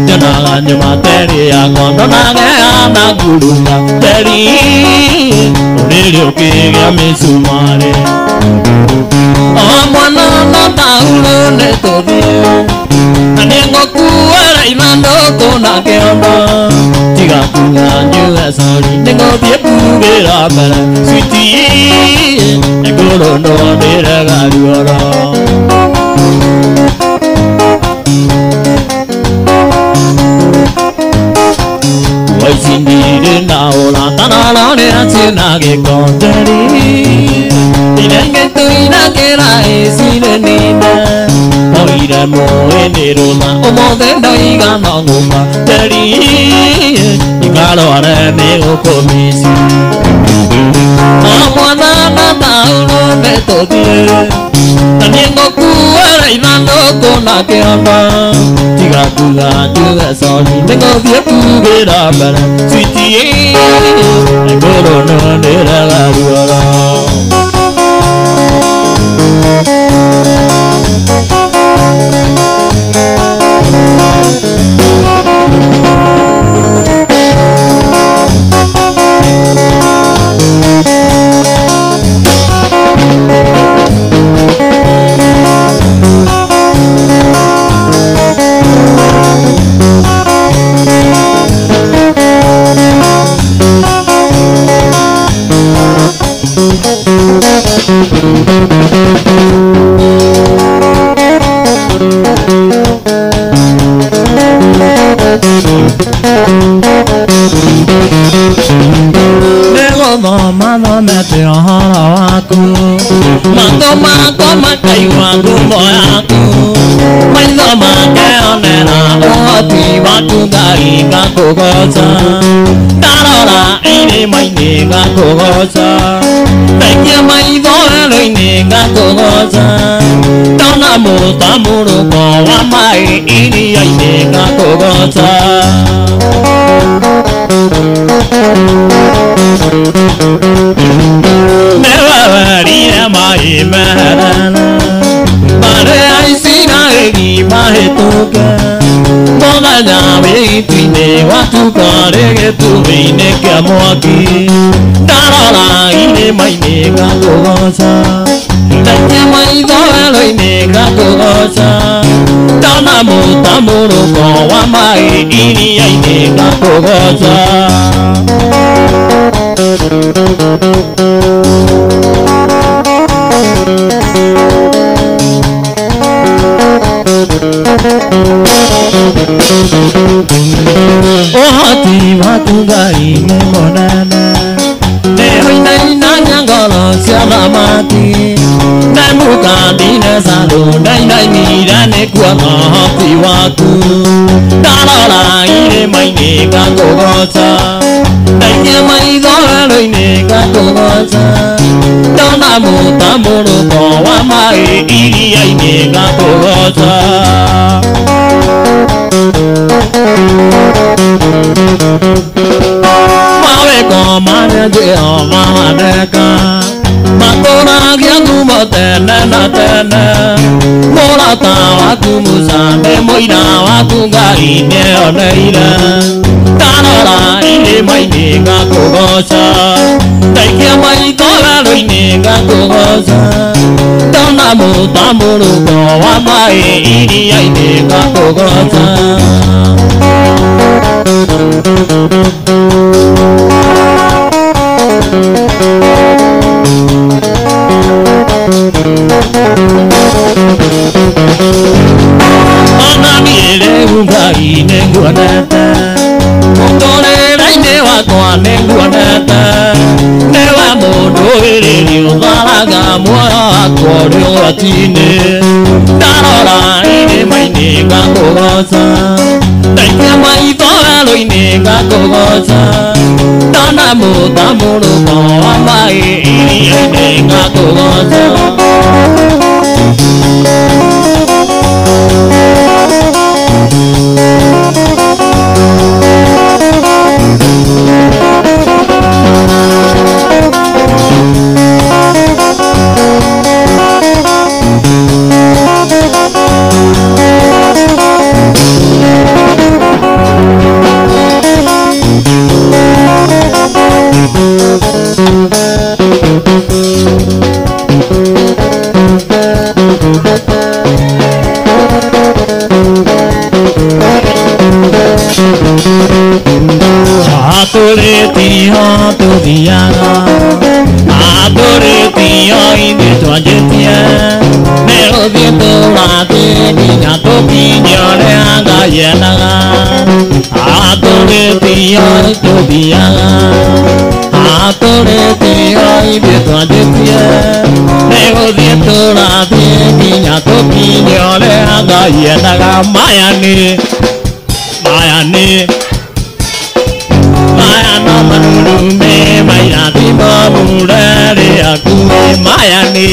nyonaga nyũma teri yakwa ndonage ana ngurunga njeri ũrĩrĩ ũkĩgĩa mĩcumarĩ o mwana no taurũ nĩ tũthiĩ na nĩngũkuĩra ithandũkũ na kĩondo tiga kuga njuge sorry nĩngũthiĩ mbugĩra mbere citi nĩngũrũndwo ndĩrega ruoro. Waici ndirĩ na ũrata na rorĩa ciĩna gĩko njeri irengĩtũ irakĩra ĩcirĩ nine oire mũĩ nĩ rũma ũmũthĩ ndoiga no ngũma njeri ikarware nĩ gũkũmici o mwana na taurũ nĩ tũthiĩ na nĩngũkuĩra ithandũkũ na kĩondo tiga kuga njuge sorry nĩngũthiĩ mbugĩra mbere citi nĩngũrũnwo ndĩrega ruoro. Nĩgũthoma thomete ũhoro waku matũ makwa makaigua ngumo yaku maitho makeonera ũhoti waku Ngai ngakũgoca ndarora irĩma-inĩ ngakũgoca ndaikia maitho werũ-inĩ ngakũgoca ndona mũtamũrũko wa maĩ iria-inĩ ngakũgoca. Nĩwewerire maĩ meherere marĩa Isiraeli mahĩtũke mũthenya wĩ itu-inĩ watuka rĩ gĩtubĩ-inĩ kĩa mwaki ndarora irĩma-inĩ ngakũgoca ndaikia maitho werũ-inĩ ngakũgoca ndona mũta Mũtamũrũko wa maĩ iria-inĩ ngakũgoca. Ũhoti waku Ngai nĩ mũnene, nĩũinainagia ngoro cia thamaki. Nebukadinezarũ ndainainire nĩ kuona ũhoti waku. Ndarora irĩma-inĩ ngakũgoca, ndaikia maitho werũ-inĩ ngakũgoca. Ndona mũtamũrũko wa maĩ iria-inĩ ngakũgoca. Mawĩko marĩa Jehova waneka matũragia ngumo tene na tene. Mũrata waku Musa nĩ mũira waku Ngai nĩoneire. Ndarora irĩma-inĩ ngakũgoca, ndaikia maitho werũ-inĩ ngakũgoca. Ndona mũtamũrũko wa maĩ iria-inĩ ngakũgoca. Ona niĩ rĩu Ngai nĩnguonete, mũtũrĩre-inĩ wakwa nĩnguonete. Nĩwe mũndũ wĩrĩri ũtharaga muoyo wakwa ũrĩ ũgwati-inĩ. Ndarora irĩma-inĩ ngakũgoca, ndaikia maitho werũ-inĩ ngakũgoca. Ndona mũtamũrũko wa maĩ iria-inĩ ngakũgoca. Atũrĩtio tũthiaga, atũrĩtio ithuĩ twanjĩtie, nĩ gũthiĩ tũrathiĩ nginya tũkinye ũrĩa Ngai endaga. Atũrĩtio tũthiaga, atũrĩtio ithuĩ twanjĩtie, nĩ gũthiĩ tũrathiĩ nginya tũkinye ũrĩa Ngai endaga. Maya nĩ, maya nĩ, maya no marurume mairathimo murere akuĩ. Maya nĩ,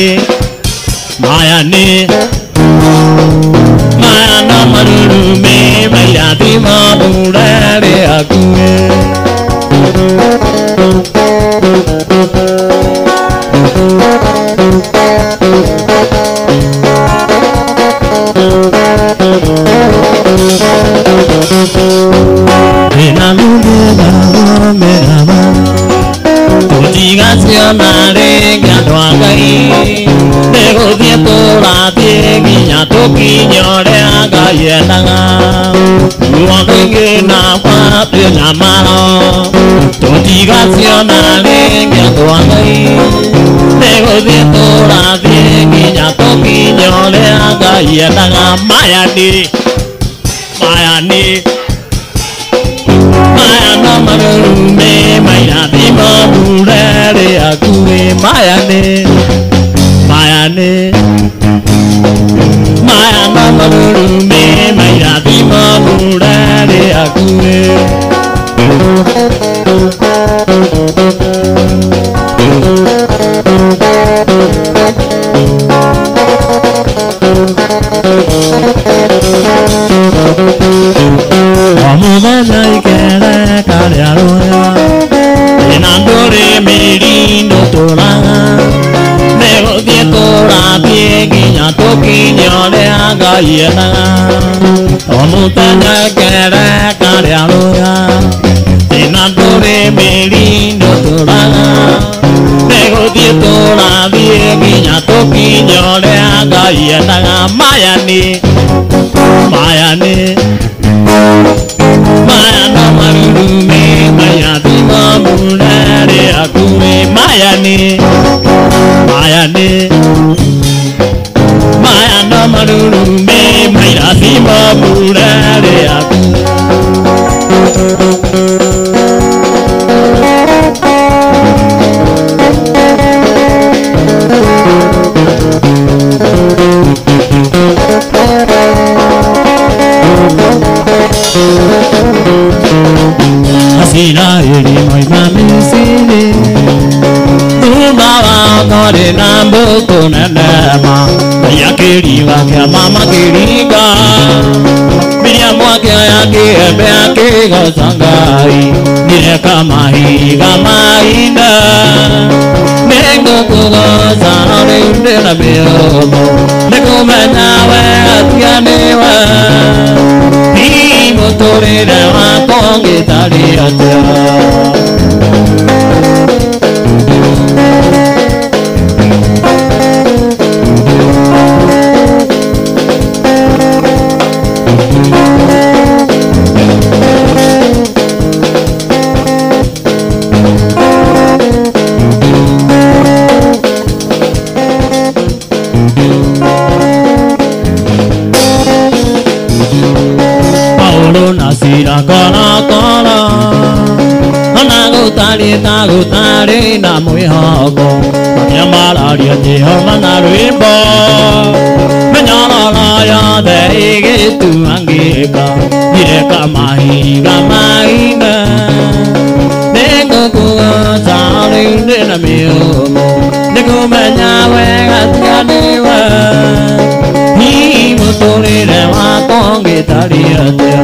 maya nĩ, maya no marurume mairathimo murere akuĩ. Tũtigaciona rĩngĩ andũ a Ngai, nĩ gũthiĩ tũrathiĩ nginya tũkinye ũrĩa Ngai endaga. Ruo rũingĩ na mĩnyamaro, tũtigaciona rĩngĩ andũ a Ngai, nĩ gũthiĩ tũrathiĩ nginya tũkinye ũrĩa Ngai endaga. Maya nĩ, maya nĩ, maya no marurume mairathimo murere akuĩ. Maya nĩ, maya nĩ, maya no marurume mairathimo murere akuĩ. O mũthenya ikereka rĩa rũhĩa, thĩna ndũrĩ mĩri ndũtũraga, nĩ gũthiĩ tũrathiĩ nginya tũkinye ũrĩa Ngai endaga. O mũthenya ikereka rĩa rũhĩa, thĩna ndũrĩ mĩri ndũtũraga, nĩ gũthiĩ tũrathiĩ nginya tũkinye ũrĩa Ngai endaga. Maya nĩ, Maya ni Maya no marurume Maya thima murare akuwe Maya ni Maya ni Maya no marurume Maya thima murare akuwe. Asiraeli moima Misiri thutha wa kwarĩ na mbũtũ nene ma Ngai akĩriga kĩama makĩringa Miriamu akĩoya kĩembe akĩgoca Ngai ndireka mahiga mahinda nĩngũkũgoca no rĩu ndĩna mĩhũmũ nĩkũmenya wega tiga nĩwe hihi mũtũrĩre wakwa ũngĩtariĩ atĩa. Paulo na Sila korakora ona gũtariĩ ta gũtarĩ na mwĩhoko makĩambararia Jehova na rwĩmbo mĩnyororo yothe ĩgĩtuangĩka ndireka mahiga mahinda nĩngũkũgoca rĩu ndĩna mĩhũmũ nĩkũmenya wega tiga nĩwe hihi mũtũrĩre wakwa ũngĩtariĩ atĩa.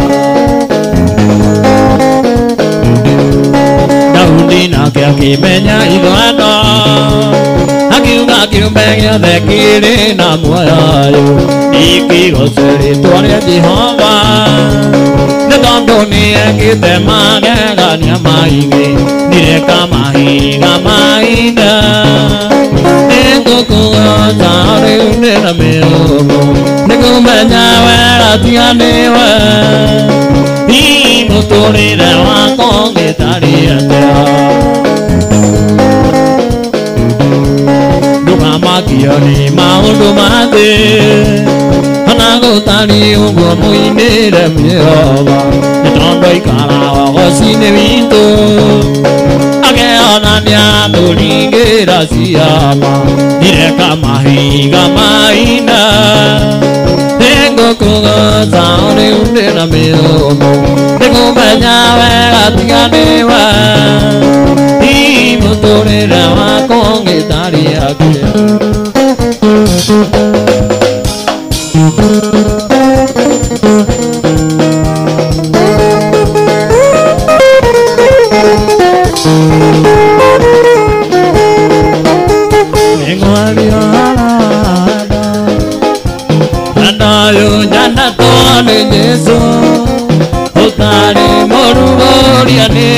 Daudi nake akĩmenya ithwano akiuga kĩũmbe gĩothe kĩrĩ na muoyo nĩkĩgoce rĩtwa rĩa Jehova nĩ tondũ nĩekĩte magegania maingĩ ndireka mahiga mahinda nĩngũkũgoca rĩu ndĩna mĩhũmũ nĩkũmenya wega tiga nĩwe hihi mũtũrĩre wakwa ũngĩtariĩ atĩa. Ndũkamakio nĩ maũndũ ma thĩ ona gũtariĩ ũguo mũinĩre Jehova nĩ tondũ aikaraga ũgoci-inĩ witũ akeonania tũringĩra ciama ndireka mahiga mahinda nĩngũkũgoca rĩu ndĩna mĩhũmũ nĩkũmenya wega tiga nĩwe hihi mũtũrĩre wakwa ũngĩtariĩ atĩa. Nĩngwaria Anayo nyanatwo nĩ Jesũ ũtarĩ mũrugũria nĩ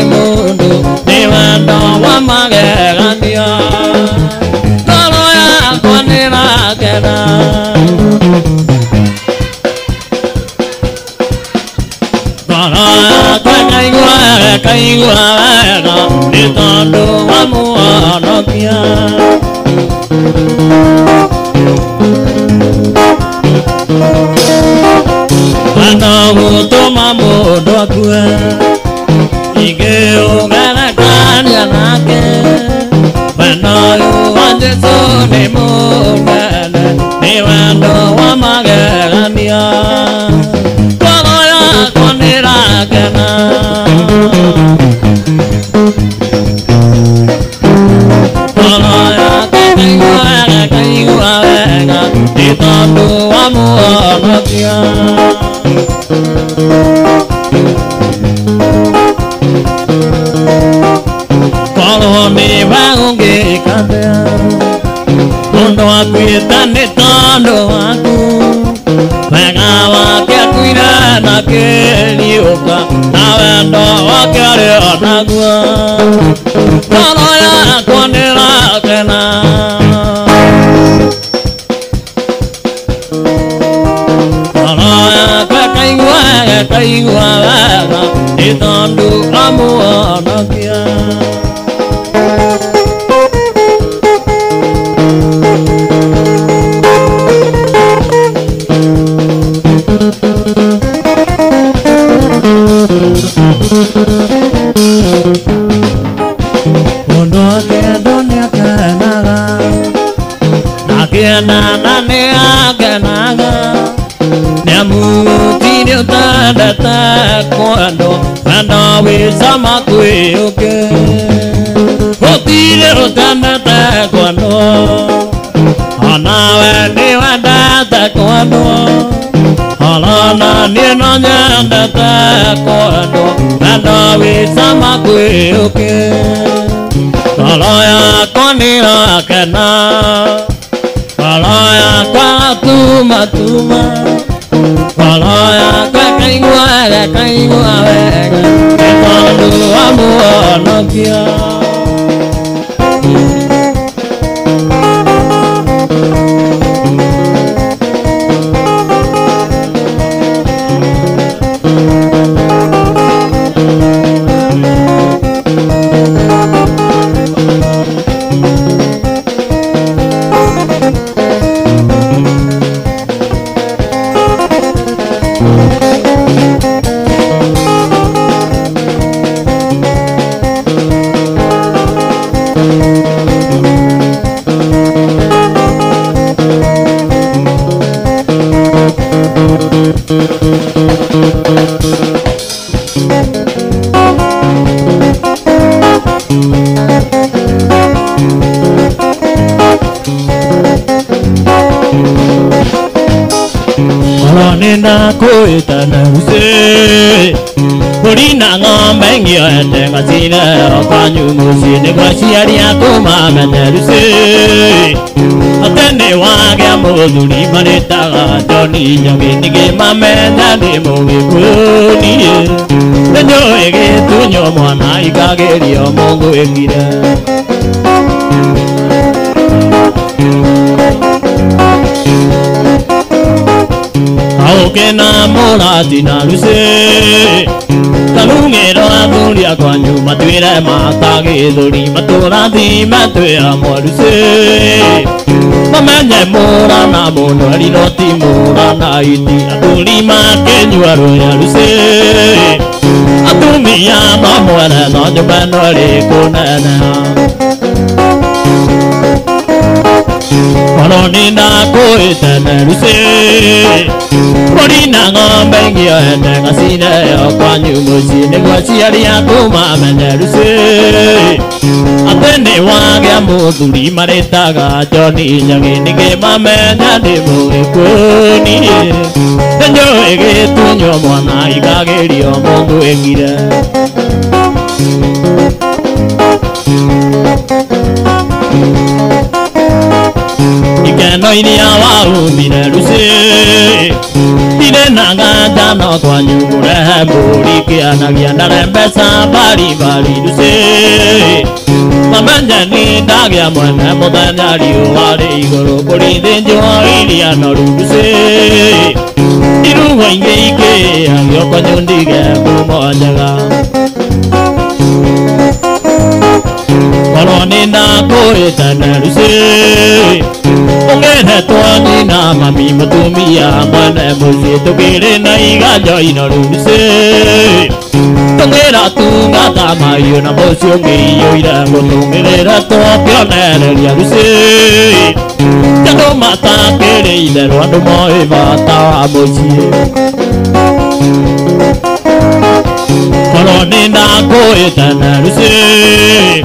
mũndũ nĩ wendo wa magegania ngoro yakwa nĩrakena ngoro yakwa ĩkaigua wega ĩkaigua wega nĩ tondũ wa mũhonokia. Wendo gũtũma mũndũ akue ingĩũgerekania nake wendo ũyũ wa Jesũ nĩ mũnene nĩ wendo wa magegania ngoro yakwa nĩrakena ngoro yakwa ĩkaigua wega ĩkaigua wega nĩ tondũ wa mũhonokia. Korwo nĩwe ũngĩka atĩa mũndũ akuĩte nĩ tondũ waku wega wake akuire na kĩriũka na wendo wake arĩ o naguo ngoro yakwa nĩrakena ngoro Kaigua wega nĩ tondũ amũhonokia. Mũndũ akĩendwo nĩakenaga, na nĩakenaga, nĩamu gũtirĩ ũtendete kwendwo, wendo wĩ cama kwĩ ũngĩ. Gũtirĩ ũtendete kwendwo, onawe nĩwendete kwendwo, ona niĩ no nyendete kwendwo, wendo wĩ cama kwĩ ũngĩ. Ngoro yakwa nĩĩrakena, ngoro yakwa tumatuma, ngoro yakwa ĩkaigua wega, ĩkaigua wega nĩ tondũ wa mũhonokia. Korwo nĩndakwĩtana rũciĩ, mbũri na ng'ombe ngĩoete ngacineo kwanyu mũciĩ nĩguo aciari aku mamenye rũciĩ atĩ nĩwagĩa mũthuri marĩtaga John Njoki, ningĩ mamenya ndĩ mũgĩkũyũ niĩ nĩnjũĩ gĩtunywo mwana ikagĩrio mũngwĩkire. Aũke na mũrati na rũciĩ karung'ĩro athuri akwanyu matuĩre matagĩthũri matũrathime twĩ hamwe rũciĩ mamenye mũra na mũnweri no ti mũra na iti athuri makĩnyua rũya rũciĩ atumia no mwene no nyũmba ĩno ĩrĩ kũneneha. Korwo nĩndakwĩtene rũciĩ, mbũri na ng'ombe ngĩoete ngacineo kwanyu mũciĩ nĩguo aciari aku mamenye rũciĩ atĩ nĩwagĩa mũthuri marĩtaga John Njoki, ningĩ mamenya ndĩ mũgĩkũyũ niĩ nĩnjũĩ gĩtunywo mwana ikagĩrio mũngwĩkire. Ikeno iria waumire rũciĩ ndirĩ na nganja no kwanyu mũrehe mbũri kĩanagia ndare mbeca mbarimbari rũciĩ mamenye nĩndagĩa mwene mũthenya riũa rĩ igũrũ mbũri thĩnjwo iria noru rũciĩ irugo ingĩ ikĩagio kwanyu ndige ngumo njega. Korwo nĩndakwĩtene rũciĩ ũngĩretwo nyina mami mũtumia mwene mũciĩ tũkĩrĩ na iganjo inoru rũciĩ tũngĩra tungata mahiũ na mũciĩ ũngĩiyũire ngũtũngĩrĩra tũkĩonereria rũciĩ andũ matakĩrĩ itherũ andũ moĩ bata wa mũciĩ. Korwo nĩndakwĩtene rũciĩ,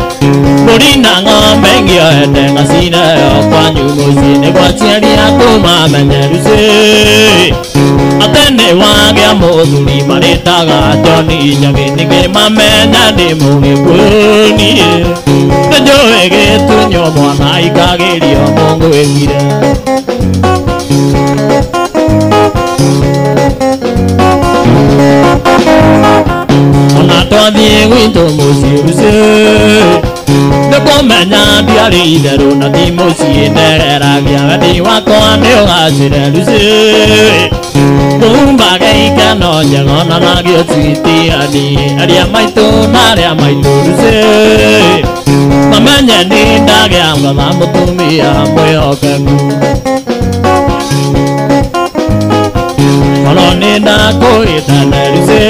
mbũri na ng'ombe ngĩoete ngacineo kwanyu mũciĩ nĩguo aciari aku mamenye rũciĩ atĩ nĩwagĩa mũthuri marĩtaga John Njoki, ningĩ mamenya ndĩ mũgĩkũyũ niĩ nĩnjũĩ gĩtunywo mwana ikagĩrio mũngwĩkire. Ona twathiĩ gwitũ mũciĩ rũciĩ nĩkuo Ũmenya ndiarĩ itherũ na ti mũciĩ ndereragia wendi wakwa nĩ ũgacĩre Lucy Kumbage ikeno njega onanagio citiani arĩa maitũ na arĩa maitũ Lucy mamenye nĩ ndagĩa ngatha mũtumia mwĩhokeku Ngoro nĩ ndakwĩtana Lucy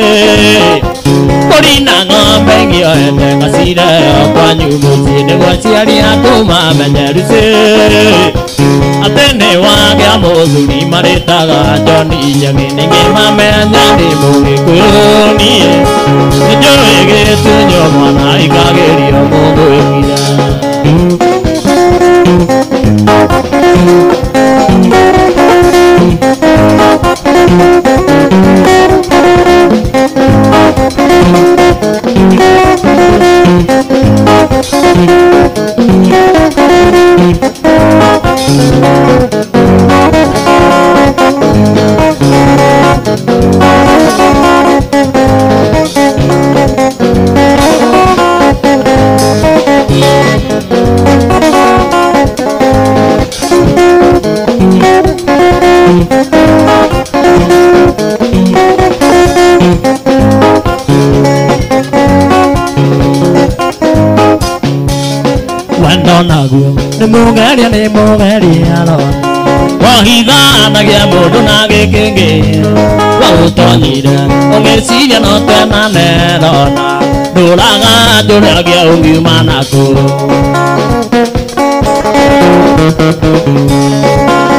Mbũri na ng'ombe ngĩoete ngacireheo kwanyu mũciĩ nĩguo aciari aku mamenye Lucy atĩ nĩ wagĩa mũthuri marĩtaga John Njagi ningĩ mamenya ndĩ Mũgĩkũyũ niĩ nĩnjũĩ gĩtunywo mwana ikagĩrio mũgwĩkira. Wendo naguo nĩ mũgeria nĩ mũgeria rona wahithanagia mũndũ na gĩkĩngĩ waũtonyire ũngĩciria no twenane rona ndũraga njũragia ũngiuma nakũ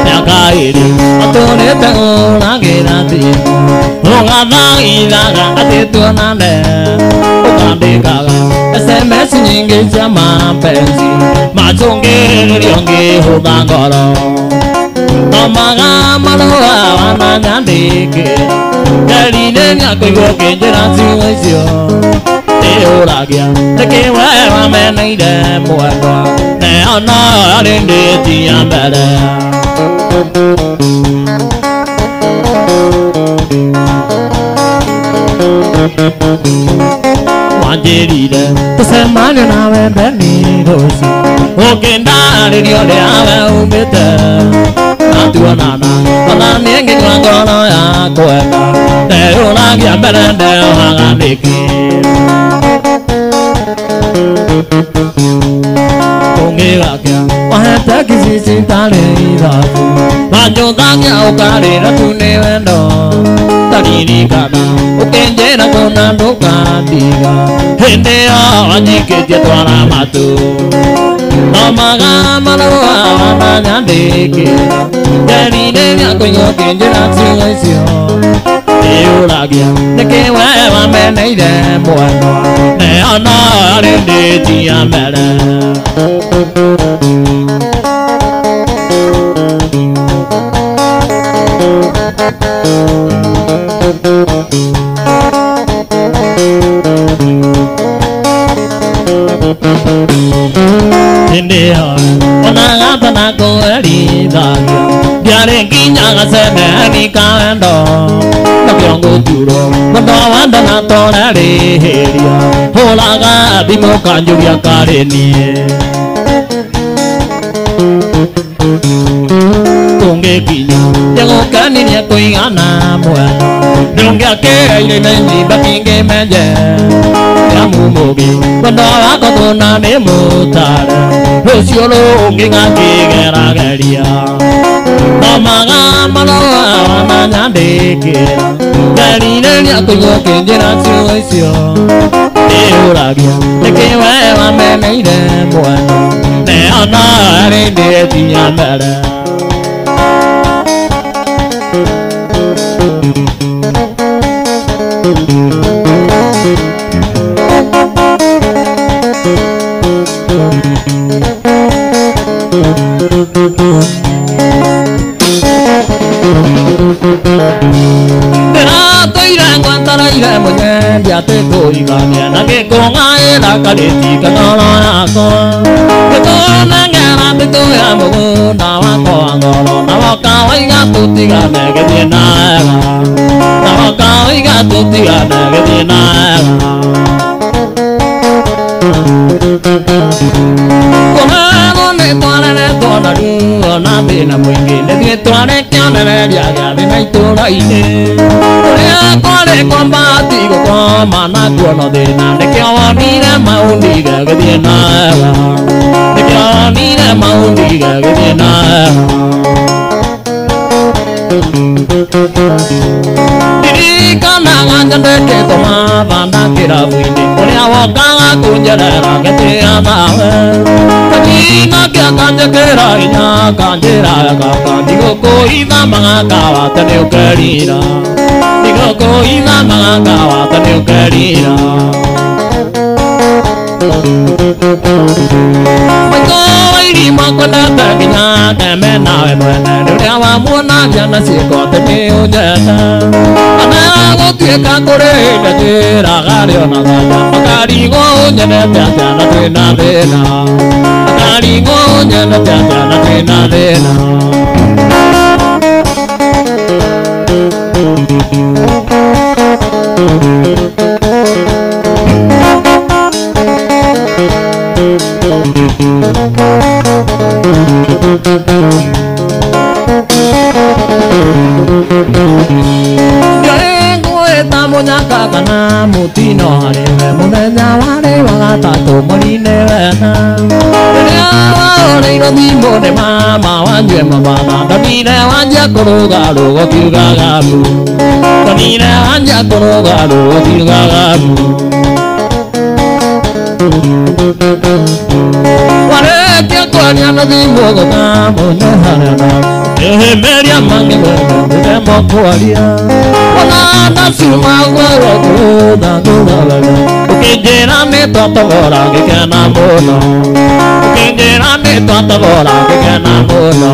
mĩaka ĩrĩ ũtũrĩte ũragĩra thimũ ũgathaithaga atĩ tuonane ũkandĩkaga SMS nyingĩ cia mapenzi macũngĩrĩrio ngĩhũtha ngoro thomaga marũa wananyandĩkĩra ngerirĩria kũigua ũkĩnjĩra ciugo icio ndĩũragia nĩkĩ we wameneire mwendwa neona yarĩ ndĩti ya mbere. Wanjĩrire tũcemanie nawe mbeni rũciũ ũkĩndarĩria ũrĩa we umĩte na tuonana ona niĩ ngĩnyua ngoro yakwenda ndeyũragia mbere ndeyohaga nĩkĩ ũngĩgakĩa wahete kicici tarĩ ithabu wanjũthagia ũkarĩra tu nĩ wendo taririkana ũkĩnjĩra kũna ndũkandiga hĩndĩ ĩyo wanyikĩtie twara matũ thomaga marũa wananyandĩkĩra ngerirĩria kũigua ũkĩnjĩra ciugo icio ndĩũragia nĩkĩ we wameneire mwendwa neona yarĩ ndĩti ya mbere. Hĩndĩ ĩyo ona gatana kũherithagia ndiarĩ nginya gacemeni ka wendo nakĩo ngũturwo mũndũ wendo na tũrerĩhĩria hũraga thimũ kanjũria karĩ niĩ tũngĩkinya nĩgũkenirie kũigana mwena ndũngĩakĩire menyimba kĩngĩmenye ya mumugi wendo wakwa kũna nĩ mũtare rũciũ rũngĩ ngakĩgerageria thomaga marũa wananyandĩkĩra ngerirĩria kũigua ũkĩnjĩra ciugo icio ndĩũragia nĩkĩ we wameneire mwendwa neona yarĩ ndĩti ya mbere. Ndĩratũire ngwataraire mũnyendi atĩ tũiganie na gĩkũng'aĩra karĩti ngoro yakwa gĩkũnengera mbĩtũ ya mũgũnda wakwa ngoro na woka waiga tũtigane gĩthiĩ na wega na woka waiga tũtigane gĩthiĩ na wega. Kũrerwo nĩ twareretwo na ruo na thĩna mũingĩ nĩthuĩ twarĩ kĩonereria gĩa thĩna itũũra-inĩ kũrĩa kwarĩ kwa bahati gũkoma na kuona thĩna nĩkĩo wonire maũndi gagĩthiĩ na wega nĩkĩo wonire maũndi gagĩthiĩ na wega. Ndirikanaga nyendeketwo mathanda kĩrabu-inĩ ũrĩa wokaga kũnjerera ngĩtĩa nawe kanyina kĩa kanjĩkĩra hinya kanjĩra kaba ndigũkũitha magakawa ta nĩ ũkerira ndigũkũitha magakawa ta nĩ ũkerira. Maitũ wairima kwendete nginya ngeme nawe mwene rĩrĩa wamuonagia na ciĩko atĩ nĩ ũnyenda kana gũtuĩka kũrĩ hĩndĩ njĩraga rĩona thanja makarigwo ũnyendete atĩa na twĩna thĩna makarigwo ũnyendete atĩa na twĩna thĩna. Ngwĩta mũnyaka kana mũtino harĩ we mũthenya warĩ wa gatatũ mweri-inĩ wena rĩrĩa wahũrĩirwo thimũ nĩ mama wanjue mababa ndonire wanjia kũrũga rũgo kiugaga mbu ndonire wanjia kũrũga rũgo kiugaga mbu. Warĩkia kwaria na thimũ gũkamũneharana ehemeria mangĩ ndemo kwaria ona ndaciuma ngoro kũtha kũthaga ũkĩnjĩra nĩ twatogora ngĩkena mũno ũkĩnjĩra nĩ twatogora ngĩkena mũno.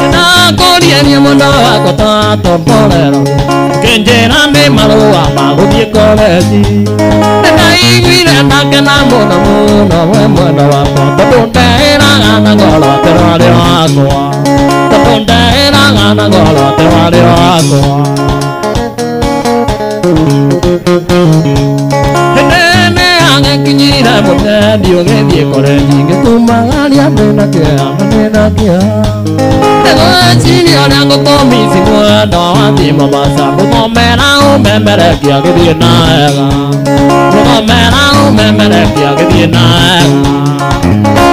Ndakũriania mũno wakwa twatomborero ũkĩnjĩra nĩ marũa ma gũthiĩ korenji nĩndaiguire ndakena mũno mũno we mwena wakwa tondũ ndeĩraga na ngoro atĩ rwarĩ wakwa tondũ ndeĩraga na ngoro atĩ rwarĩ wakwa. Hĩndĩ nĩyagĩkinyire mũtendi ũgĩthiĩ korenji ngĩkumagaria ndĩna kĩeha na ndĩna kĩeha nĩgwĩciria ũrĩa ngũkũmici mwendwa wathiĩ Mombasa gũthomera ũmemerekia gĩthiĩ na wega gũthomera ũmemerekia gĩthiĩ na wega.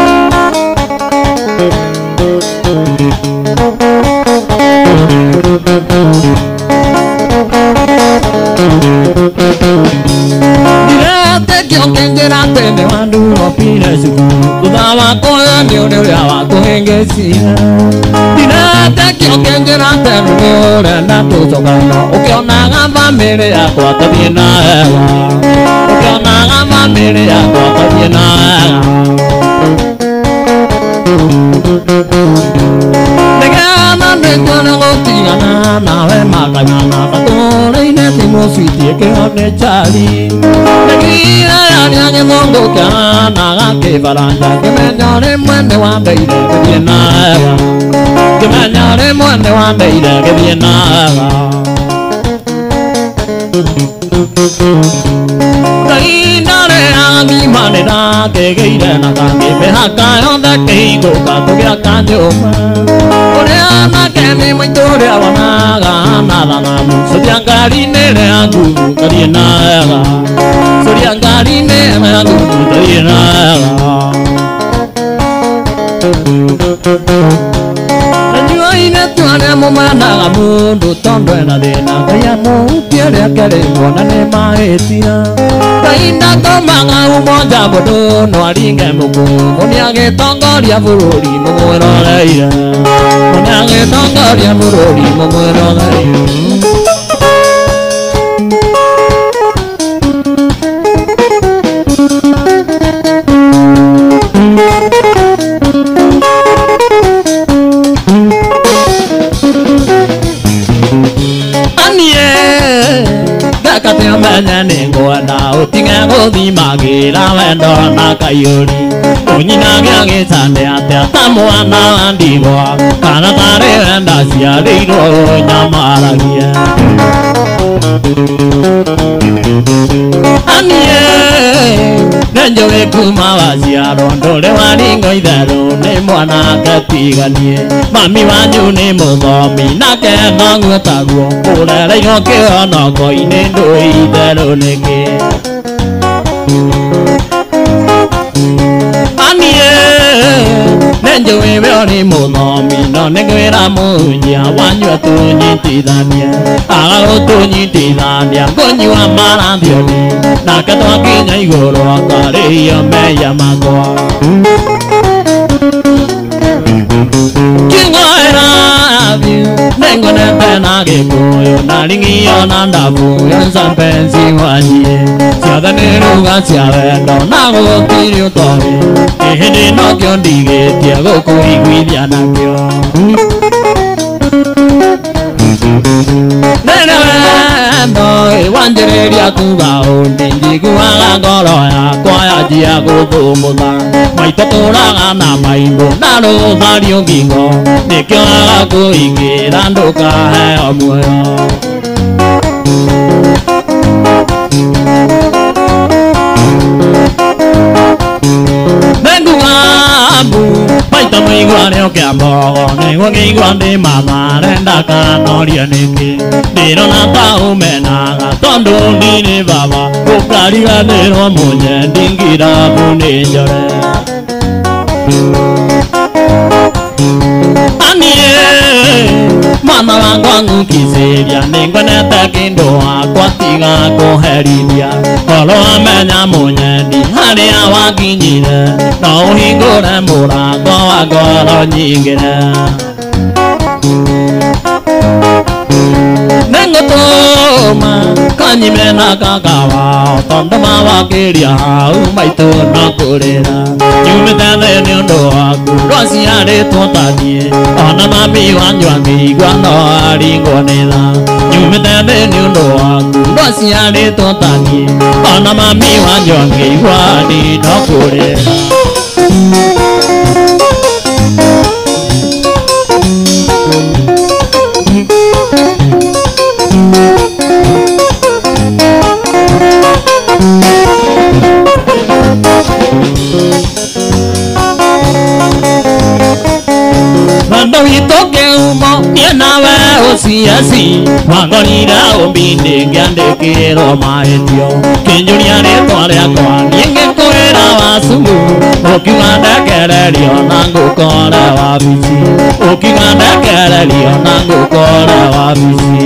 Ndiretĩkia ũkĩnjĩra atĩ nĩ wandurobire cukuru thutha wa kũhenio nĩ ũrĩa wakũhĩngĩcire ndiretĩkia ũkĩnjĩra atĩ nĩ ũrenda tũcokano ũkĩonaga bamĩrĩ yakwa tathiĩ na wega ũkĩonaga bamĩrĩ yakwa tathiĩ na wega. Nĩgetha ndĩkuone gũtigana nawe makanyana gatũũra-inĩ thimũ citie kĩo nĩ chari ndĩgire yaria gĩthũngũ kĩahanaga kĩbaranja ngĩmenya rĩmwe nĩ wandeire gĩthiĩ na wega ngĩmenya rĩmwe nĩ wandeire gĩthiĩ na wega. Ngai ndarĩ agima nĩ ndakĩgĩire na kangĩ mĩhaka yothe kĩhingũka tũgĩaka nyũmba ũrĩa nake nĩ maitũ ũrĩa wonaga na thanamu curia ngari-inĩ ĩrĩa ngumu ngathiĩ na wega curia ngari-inĩ ĩrĩa ngumu ngathiĩ na wega. Nyua-inĩ twarĩa mũmenaga mũndũ tondũ ena thĩna Ngai amũhutie rĩake rĩmwe na nĩ mahĩtia Ngai ndatũmaga umoja mũndũ no aringe mũkũyũ mũnĩagĩtongoria bũrũri mũmwĩroreire mũnĩagĩtongoria bũrũri mũmwĩroreire. Ngakate ũmenye nĩ ngwenda ũtige gũthimagĩra wendo na kaiyũri ũnyinage gĩcande atĩa ta mwana wa ndigwa kana tarĩ we ndaciarĩirwo ũnyamaragie. Anie nenjowe kuma waciarwo ndũrĩ waringo itherũ nĩ mwanake tiganie mami wanyu nĩ mũthomi nake noguo taguo ũrereirwo kĩhonoko-inĩ ndũĩ itherũ nĩkĩ. Anie nenjowe we ũrĩ mũthomi no nĩngwĩra mũhunjia wanyu atũnyitithanie aga gũtũnyitithania ngũnyua marathioni nake twakinya igũrũ akarĩhio mehia makwa. Nĩngonete na Gĩkũyũ na ringio na ndabu ya mpenzi wanyie ciothe nĩ ruga cia wendo na gũtirĩ ũtoĩ ĩhĩndĩ nokĩo ndigĩtie gũkũiguithia nakĩo. Rĩrĩa wendo wanjĩrĩria kuga ũndĩ njiguaga ngoro yakwa yanjia gũthũngũtha maitũ tũraga na maimbo na rũthario ngingo nĩkĩo agakũingĩra ndũkaheo muoyo. Nĩnguga mbu maita mũigua nĩũkĩa mbogo nĩguo ngĩigua ndĩ mathare ndakanorie nĩkĩ ndĩrona ta ũmenaga tondũ ndirĩ baba ũkariganĩrwo mũnyendi ngirabu nĩ njore. Anie mwana wakwa ngũkicĩria nĩngonete kĩndũ wakwa tiga kũherithia korwo amenya mũnyendi harĩa wakinyire no ũhingũre mũrango wa ngoro nyingĩre. Nĩngũtũma kanyime na kaka wao tondũ mawakĩria hau maitũ no kũrĩra nyumĩte thĩ nĩ ũndũ waku ndwaciarĩtwo ta niĩ ona mami wanyu angĩigua no aringwo nĩ tha nyumĩte thĩ nĩ ũndũ waku ndwaciarĩtwo ta niĩ ona mami wanyu angĩigua ni no kũrĩra. Wendo witũ kĩhumo niĩ nawe ũciaci wangorire ũmbi-inĩ ngĩandĩkĩrwo mahĩtio kĩnjũria rĩtwa rĩakwa niĩ ngĩkwĩra wacumu ũkiuga ndekererio na ngũkore wabici ũkiuga ndekererio na ngũkore wabici.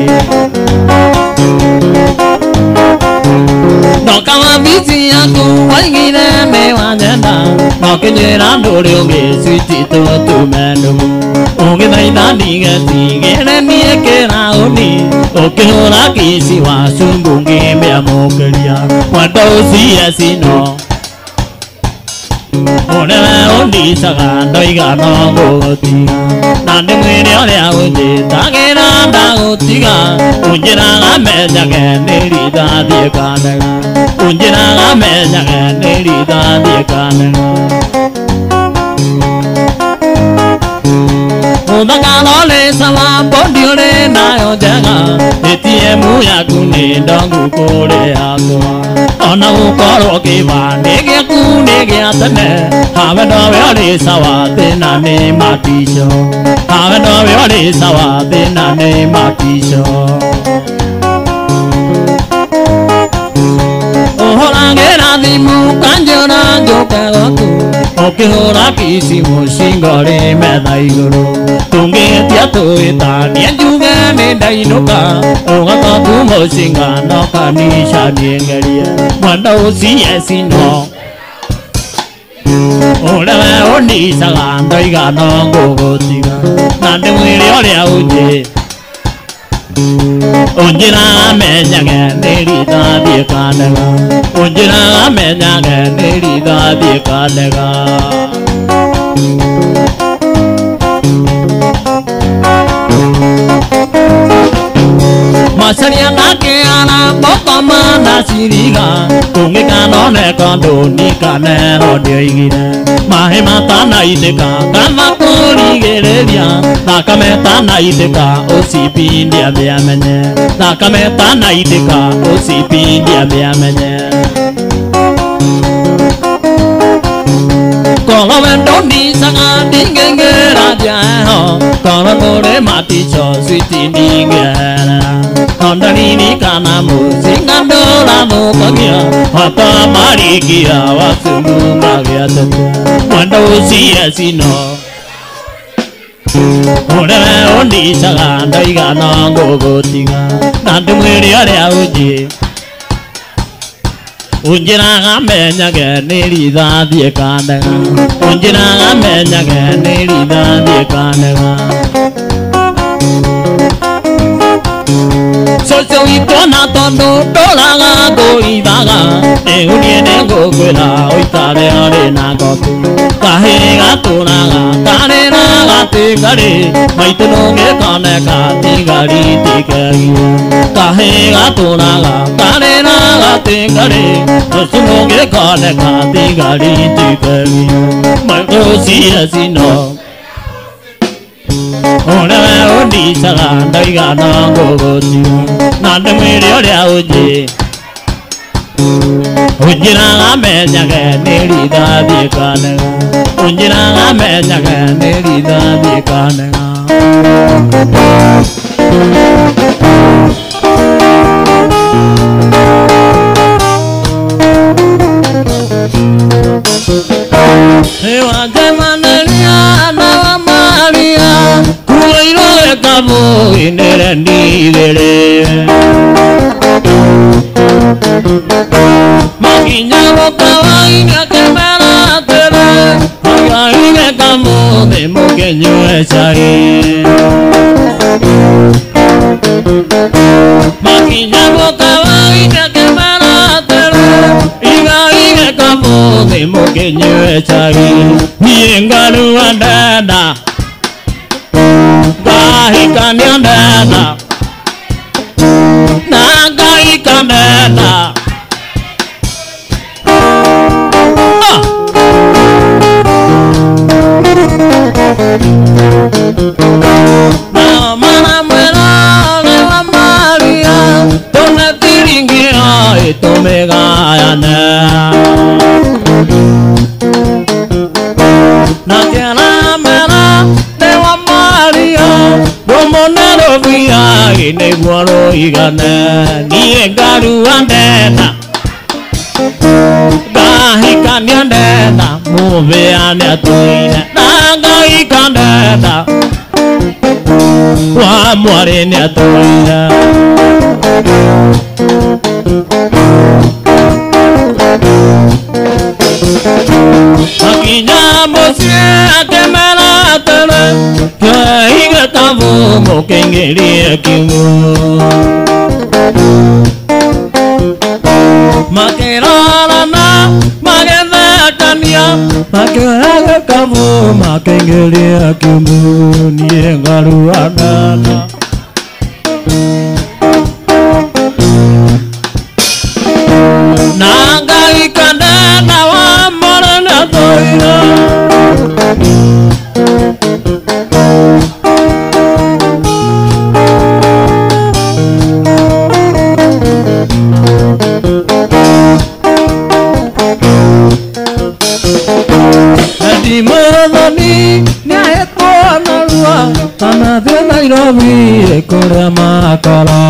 Ndoka wabici yaku waigire nĩ wanyenda no kĩnjĩra ndũrĩ ũngĩ switi tũtume ndũgũ ũngĩthaitha ndigetigĩre niĩ kĩraũni ũkĩhũra kici wa cumbu ngĩmĩamũkĩria mwendo ũciacino ũrĩa we ũndicaga ndoiga no ngũgũtiga na ndĩmwĩre ũrĩa ũnjĩtagĩra ndagũtiga ũnjĩraga menyage nĩ rithathi ĩkanega ũnjĩraga menyage nĩ rithathi ĩkanega. Ũthakaro nĩ sawa mbondi ũrĩ nayo njega ATM yaku nĩ ndongu kũrĩ yakwa ona gũkorwo kĩbandĩ gĩaku nĩ gĩa tene hawe nowe ũrĩ sawa thĩna nĩ matico hawe nowe ũrĩ sawa thĩna nĩ matico. Ũhũragĩra thimũ kanjũra njũke gwaku ũkĩhũra kici mũcingo rĩ metha igũrũ tũngĩtia tũĩtanie njuge nĩ ndainũka ũgaka mũcinga no kanica niĩ ngerie mwendo ũciecino ũrĩa we ũndicaga ndoiga no ngũgũtiga na ndĩmwĩre ũrĩa ũnjĩ ũnjĩraga menyage nĩ rithathi ĩkanega ũnjĩraga menyage nĩ rithathi ĩkanega. Macaria nake aramokoma na ciriga kũngĩkanoneka ndũnikanero ndĩoigire maĩ matanaitĩka kaba kũrigĩrĩria thakame tanaitĩka ũcibi ndiamĩamenye thakame tanaitĩka ũcibi ndiamĩamenye. Koro wendo ndicaga ndingĩingĩra njeho Koro kũrĩ matico switi ndingĩerera Ondaririkana mũcinga ndũrathũkagia Hata marikia wacumu magĩatete Mwendo ũcie cino Ũrĩa we ũndicaga ndaigana ngũgũtiga Na ndĩmwĩre ũrĩa ũnjĩ Unjiraga menyage nĩ rithathi ĩkandega Unjiraga menyage nĩ rithathi ĩkandega Cũcũ witũ na tondũ ndũraga ngũithaga Rĩu niĩ nĩngũkwĩra ũikare ũrĩ na ngobi Kahĩĩ gatũraga karĩ na gatikari Maitũ nũngĩkoneka tigari tikegie Kahĩĩ gatũraga karĩ na gatikari Cũcũ nũngĩkoneka tigari tikegie Maitũ cie cino Ũrĩa we ũndicaga ndaigana ngũgũtiga Na ndĩmwĩre ũrĩa ũnjĩ Unjiraga menyage nĩ rithathi ĩkanega Unjiraga menyage nĩ rithathi ĩkanega Wanjemanĩria na wa Maria Kuoirwo gĩkabu-inĩ ndigĩrĩ Makinya mũkawa-inĩ akĩmera atĩrĩ Oigai gĩkabu thĩ mũkĩnyue cai Makinya mũkawa-inĩ akĩmera atĩrĩ Igai gĩkabu thĩ mũkĩnyue cai Niĩ ngarua ndenda Ngahikania ndenda Na ngahika ndenda Tumegayane Na kera mera dewa Maria Domonero via inegwaro igane Niĩ ngarua ndenda Ngahikania ndenda Mũbĩa nĩatũire Na ngahika ndenda Wa mwarĩ nĩatũire Makinya mũciĩ akĩmera atĩrĩ Kĩoei gĩkabu mũkĩingĩrie kiugo Makĩrorana magĩthekania Makĩoya gĩkabu makĩingĩria kiugo Niĩ ngarua ndenda Na ngahika ndenda wa mwarĩ nĩatũire Eddie Mũthoni nĩahetwo narua Anathiĩ Nairobi kũrĩa makoro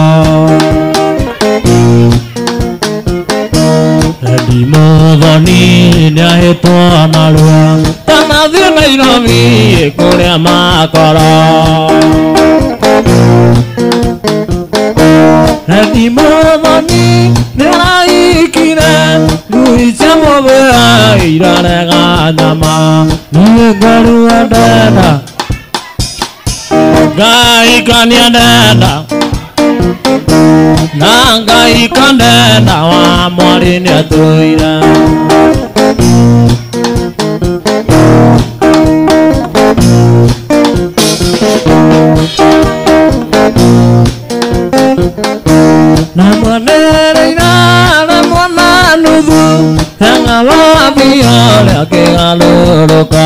Eddie Mũthoni nĩahetwo narua Anathiĩ Nairobi kũrĩa makoro Eddie Mũthoni nĩaraikire ngui cia mũbĩa irarega nyama Niĩ ngarua ndenda Ngahikania ndenda Na ngahika ndenda wa mwarĩ nĩatũire Na mwanĩrĩire na mwana nuthu Hang'awa biore akĩgarũrũka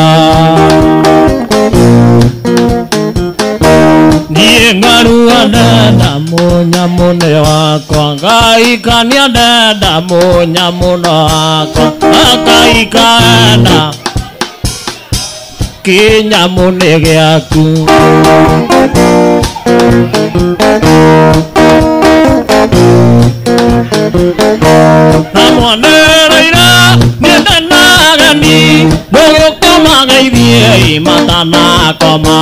Niĩ ngarua ndenda mũnyamũ-nĩ wakwa Ngahikania ndenda mũnyamũno wakwa Akahika enda Kĩnyamũ nĩ gĩaku. Namwanereire nĩndenageni mũgĩũka mageithie matanakoma.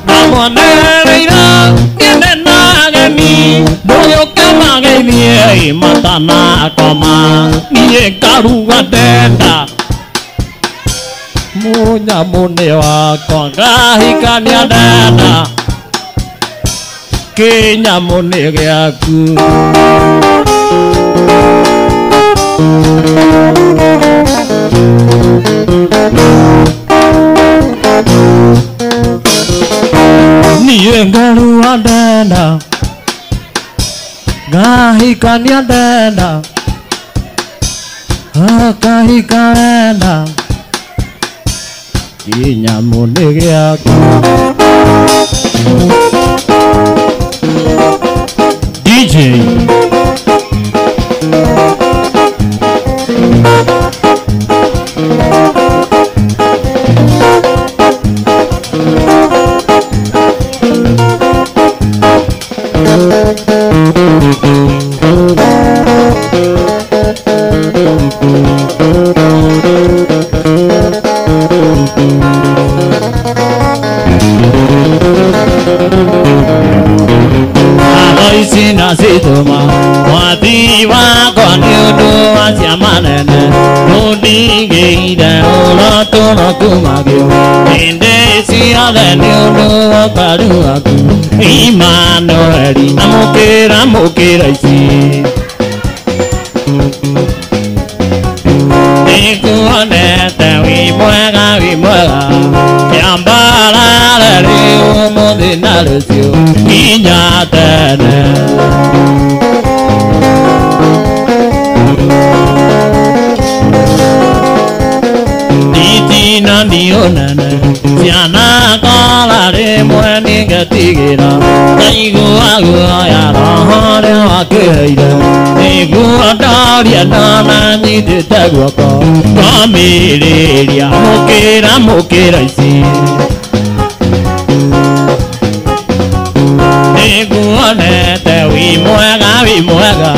Namwanereire nĩndenageni mũgĩũka mageithie matanakoma. Niĩ ngaruga ndenda mũnyamũ nĩ wakwa ngahikania ndenda kĩnyamũ nĩ gĩaku. Niĩ ngarua ndenda ngahikania ndenda akahika wenda kĩnyamũ nĩ gĩaku. DJ Sina mwathi wakwa nĩ ũndũ wa ciama nene nũndingĩire ũrotũro kumagio hĩndĩ ciothe nĩ ũndũ wa ũkaru waku. Imanueli amũkĩra mũkĩra ici nĩnguonete wĩ mwega wĩ mwega kĩambarare rĩu ũmũthĩ na rũciũ nginya tene. Nditina ndionene ciana kora rĩmwe nĩngetigĩra ndaigua guoya roho ũrĩa wakĩheire nĩguo ndoria ndona nyitĩte guoko ngomĩrĩria mũkĩra mũkĩra ici nĩnguonete wĩ mwega wĩ mwega.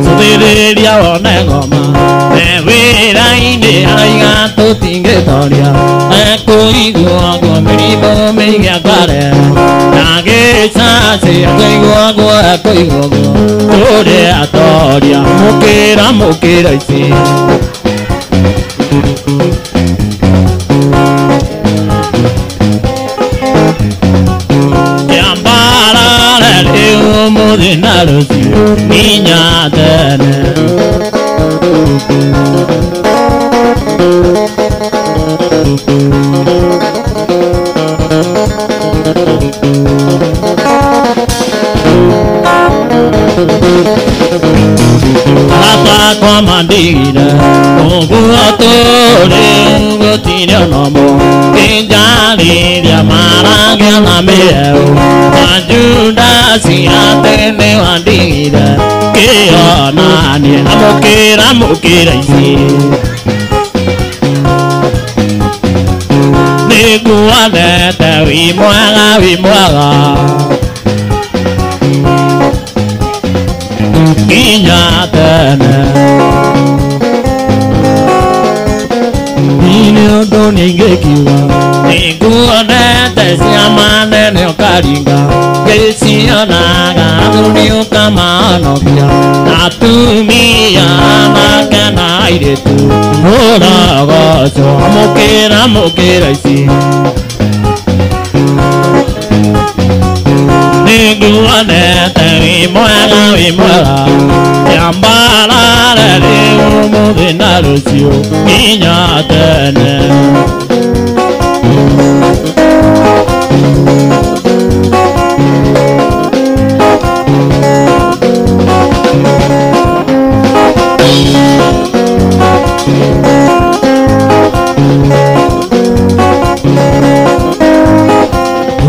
Cũthĩrĩria wone ngoma me wĩra-inĩ araiga tũtingĩtoria ekũiguagwo mĩrimũ mĩingĩ akare na gĩcacĩ akũiguagwo ekũiguagwo tũrĩ atoria mũkĩra mũkĩra ici. Kĩambarare rĩu ũmũthĩ na rũciũ nginya tene. Arata akwa mandigire ũguo tũrĩ gũtirĩ ona ũmwe kĩnjarĩria maragĩa na mĩeũ ta Judasi atĩ nĩwandigire kĩonanie amũkĩra mũkĩra ici nĩnguonete wĩ mwega wĩ mwega nginya tene. Nĩ ũndũ nĩingĩkiuga nĩnguonete ciama nene ũkaringa ngĩcionaga athuri ũkamahonokia atumia anake na airĩtu ũrogocwo amũkĩra mũkĩra ici nĩnguonete wĩ mwega wĩ mwega kĩambarare rĩu ũmũthĩ na rũciũ nginya tene.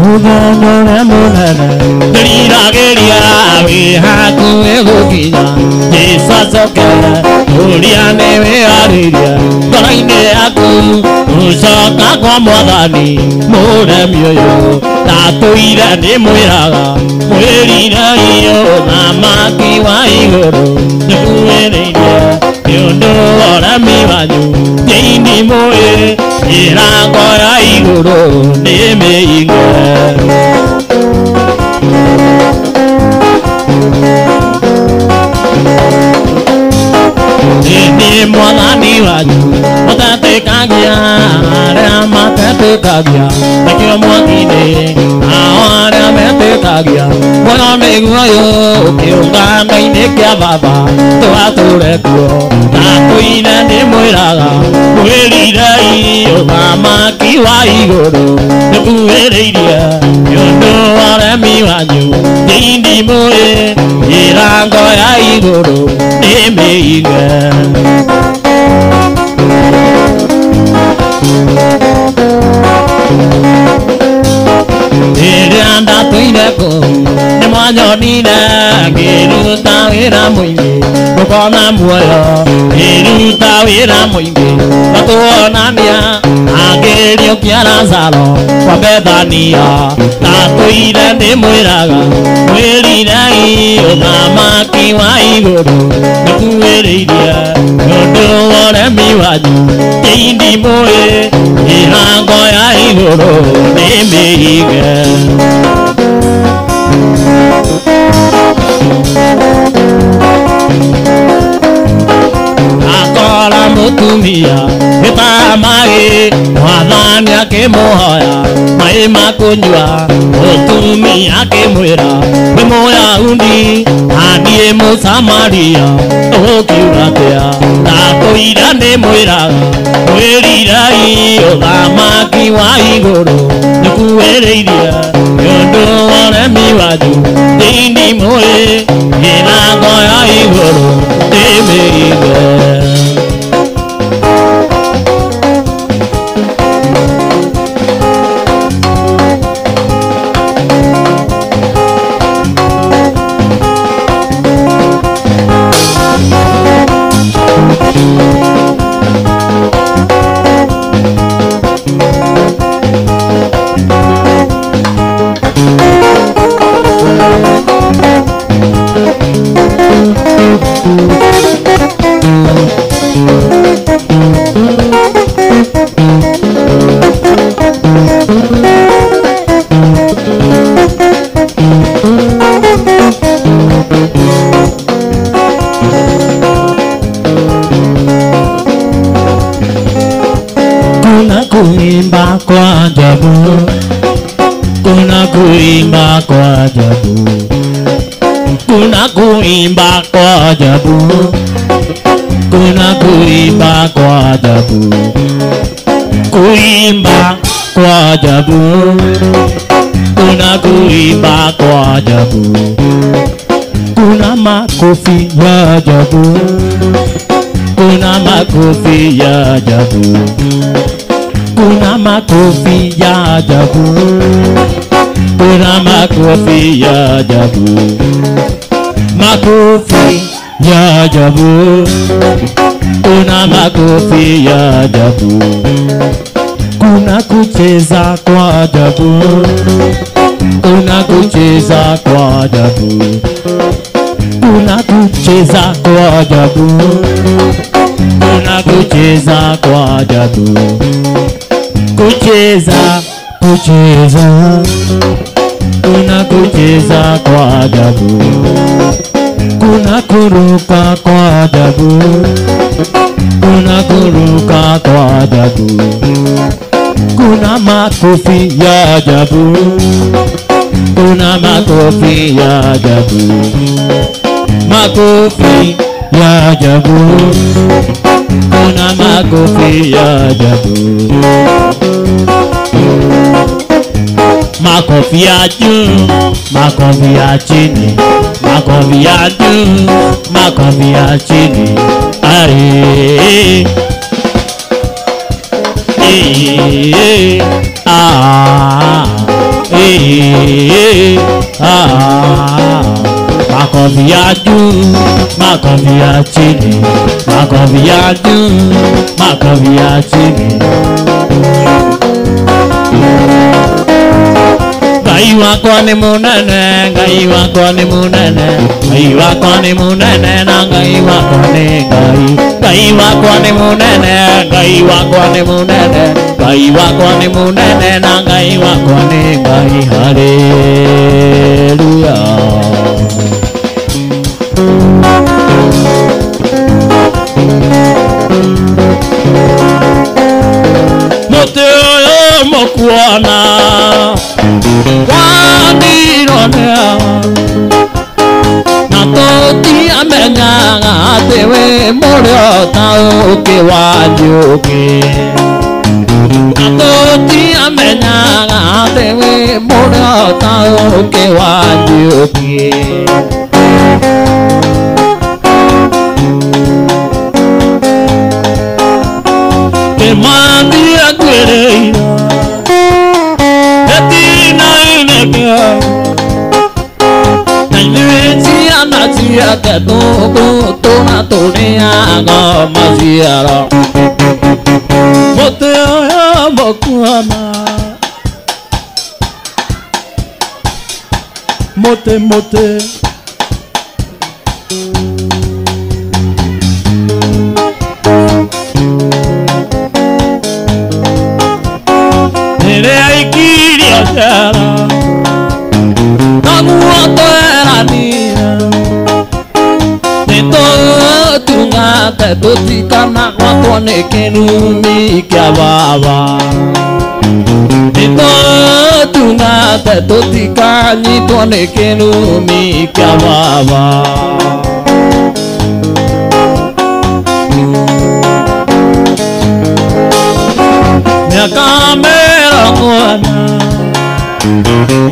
Mũthenya ũrĩa mũnene ndĩriragĩria wĩ hakuhĩ gũkinya Jesũ acoke ũrĩa nĩ wĩharĩirie ngoro-inĩ yaku gũcoka kwa mwathani mũremi ũyũ ndatũire ndĩmwĩraga mwĩrirei ũthamaki wa igũrũ nĩkuhĩrĩirie nĩ ũndũ wa ũremi wanyu thĩinĩ mũĩ mĩrango ya igũrũ nĩ mĩhinge. Nĩ mwathani wanyu ũtetĩkagia arĩa matetĩkagia nakĩo mwaki-inĩ nao arĩa metĩkagia muoyo nĩguo ũyũ kĩũngano-inĩ kĩa baba tũgatũre kuo ndatũire ndĩmwĩraga mwĩrirei ũthamaki wa igũrũ nĩkuhĩrĩirie nĩ ũndũ wa ũremi wanyu thĩinĩ mũĩ mĩrango ya igũrũ nĩ mĩhinge. Rĩrĩa ndatũire kũu nĩ mwanyonire ngĩruta wĩra mũingĩ mũkona muoyo ngĩruta wĩra mũingĩ matuonania angĩriũkia Lazaro kwa Bethania ndatũire ndĩmwĩraga mwĩrirei ũthamaki wa igũrũ nĩkuhĩrĩirie nĩ ũndũ wa ũremi wanyu thĩinĩ mũĩ mĩrango ya igũrũ nĩ mĩhinge. Akora mũtumia wĩtaga maĩ mwathani akĩmũhoya maĩ ma kũnyua mũtumia akĩmwĩra wĩ Mũyahudi na niĩ Mũsamaria ũkiuga atĩa ndatũire ndĩmwĩraga mwĩrirei ũthamaki wa igũrũ nĩkuhĩrĩirie nĩ ũndũ wa ũremi wanyu thĩinĩ mũĩ mĩrango ya igũrũ nĩ mĩhinge. Kuna kuimba kwa ajabu, kuna kuimba kwa ajabu, kuna kuimba kwa ajabu, kuna kuimba kwa ajabu, kuimba kwa ajabu, kuna kuimba kwa ajabu, kuna makofi ya ajabu, kuna makofi ya ajabu, kuna makofi ya ajabu, kuna makofi ya ajabu, makofi ya ajabu, kuna makofi ya ajabu, kuna kucheza kwa ajabu, kuna kucheza kwa ajabu, kuna kucheza kwa ajabu, kuna kucheza kwa ajabu, kucheza kucheza, kuna kucheza kwa ajabu, kuna kuruka kwa ajabu, kuna kuruka kwa ajabu, kuna makofi ya ajabu, kuna makofi ya ajabu, makofi ya ajabu, kuna makofi ya ajabu, makofi ya juu, makofi ya chini, makofi ya juu, makofi ya chini, ae eh ah eh ah. Makofi ya juu, makofi ya chini, makofi ya juu, makofi ya chini. Ngai wakwa nĩ mũnene, Ngai wakwa nĩ mũnene, Ngai wakwa nĩ mũnene, na Ngai wakwa nĩ Ngai. Ngai wakwa nĩ mũnene, Ngai wakwa nĩ mũnene, Ngai wakwa nĩ mũnene, na Ngai wakwa nĩ Ngai. Haleluya. Mũtĩ ũyũ mũkuona wandirwo nĩ awa, na tũtiamenyaga atĩ wĩ mũrĩo ta ũkĩ wa njũkĩ, na tũtiamenyaga atĩ wĩ mũrĩo ta ũkĩ wa njũkĩ. Kĩmathi akuĩrĩire gĩtina-inĩ na ithuĩ ciana ciake tũgũtũra tũrĩaga maciaro. Mũtĩ ũyũ mũkuona, mũtĩ mũtĩ rĩrĩa aikirio njera noguo tweranire nĩtũtungate tũtikanagwatwo nĩ kĩrumi kĩa baba, nĩtũtungate tũtikanyitwo nĩ kĩrumi kĩa baba. Mĩaka mĩrongo ĩna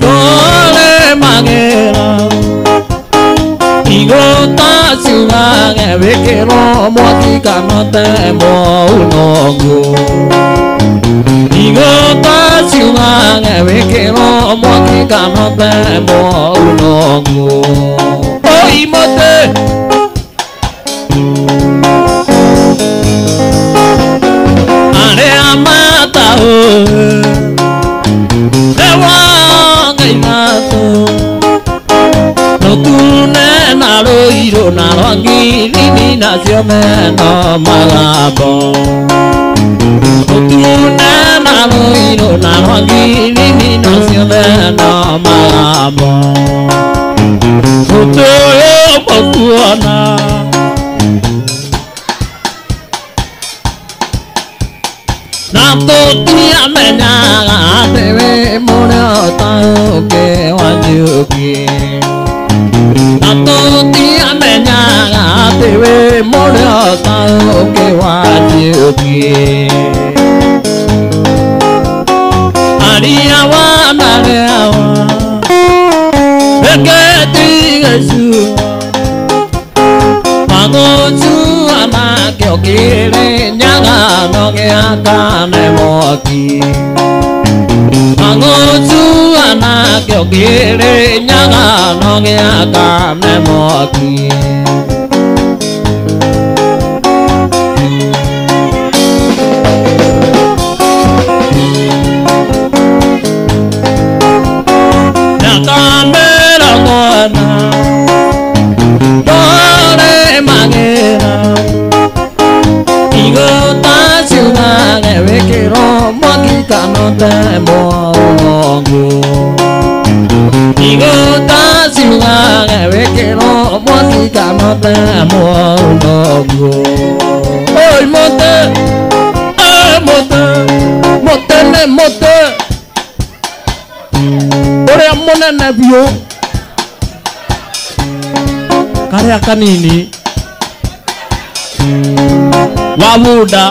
tũrĩmagĩra igũta ciugage wĩkĩrwo mwaki kana ũtemwo unongo, igũta ciugage wĩkĩrwo mwaki kana ũtemwo unongo. Oi mũtĩ arĩa mataũĩ nĩwangainatũ rũtune na rũirũ na rwa ngirini nacio meno magambo, rũtune na rũirũ na rwa ngirini nacio meno magambo. Mũtĩ ũyũ mũkuona na tũtiamenyaga atĩ wĩ mũrĩo ta ũkĩ wa njũkĩ, na tũtiamenyaga atĩ wĩ mũrĩo ta ũkĩ wa njũkĩ. Aria wa marĩawa reke tigecua magũcua nakĩo kĩrĩ nyaga no gĩakane mwaki, magũcua nakĩo kĩrĩ nyaga no gĩakane mwaki. Mĩaka mĩrongo ĩna tũrĩmagĩra igũta ciugage wĩkĩrwo mwaki kana ũtemwo ũnongo, igũta ciugage wĩkĩrwo mwaki kana ũtemwo ũnongo. Oi mũtĩ, mũtĩ, mũtĩ nĩ mũtĩ ũrĩa mũnene biũ karĩa kanini wa bunda,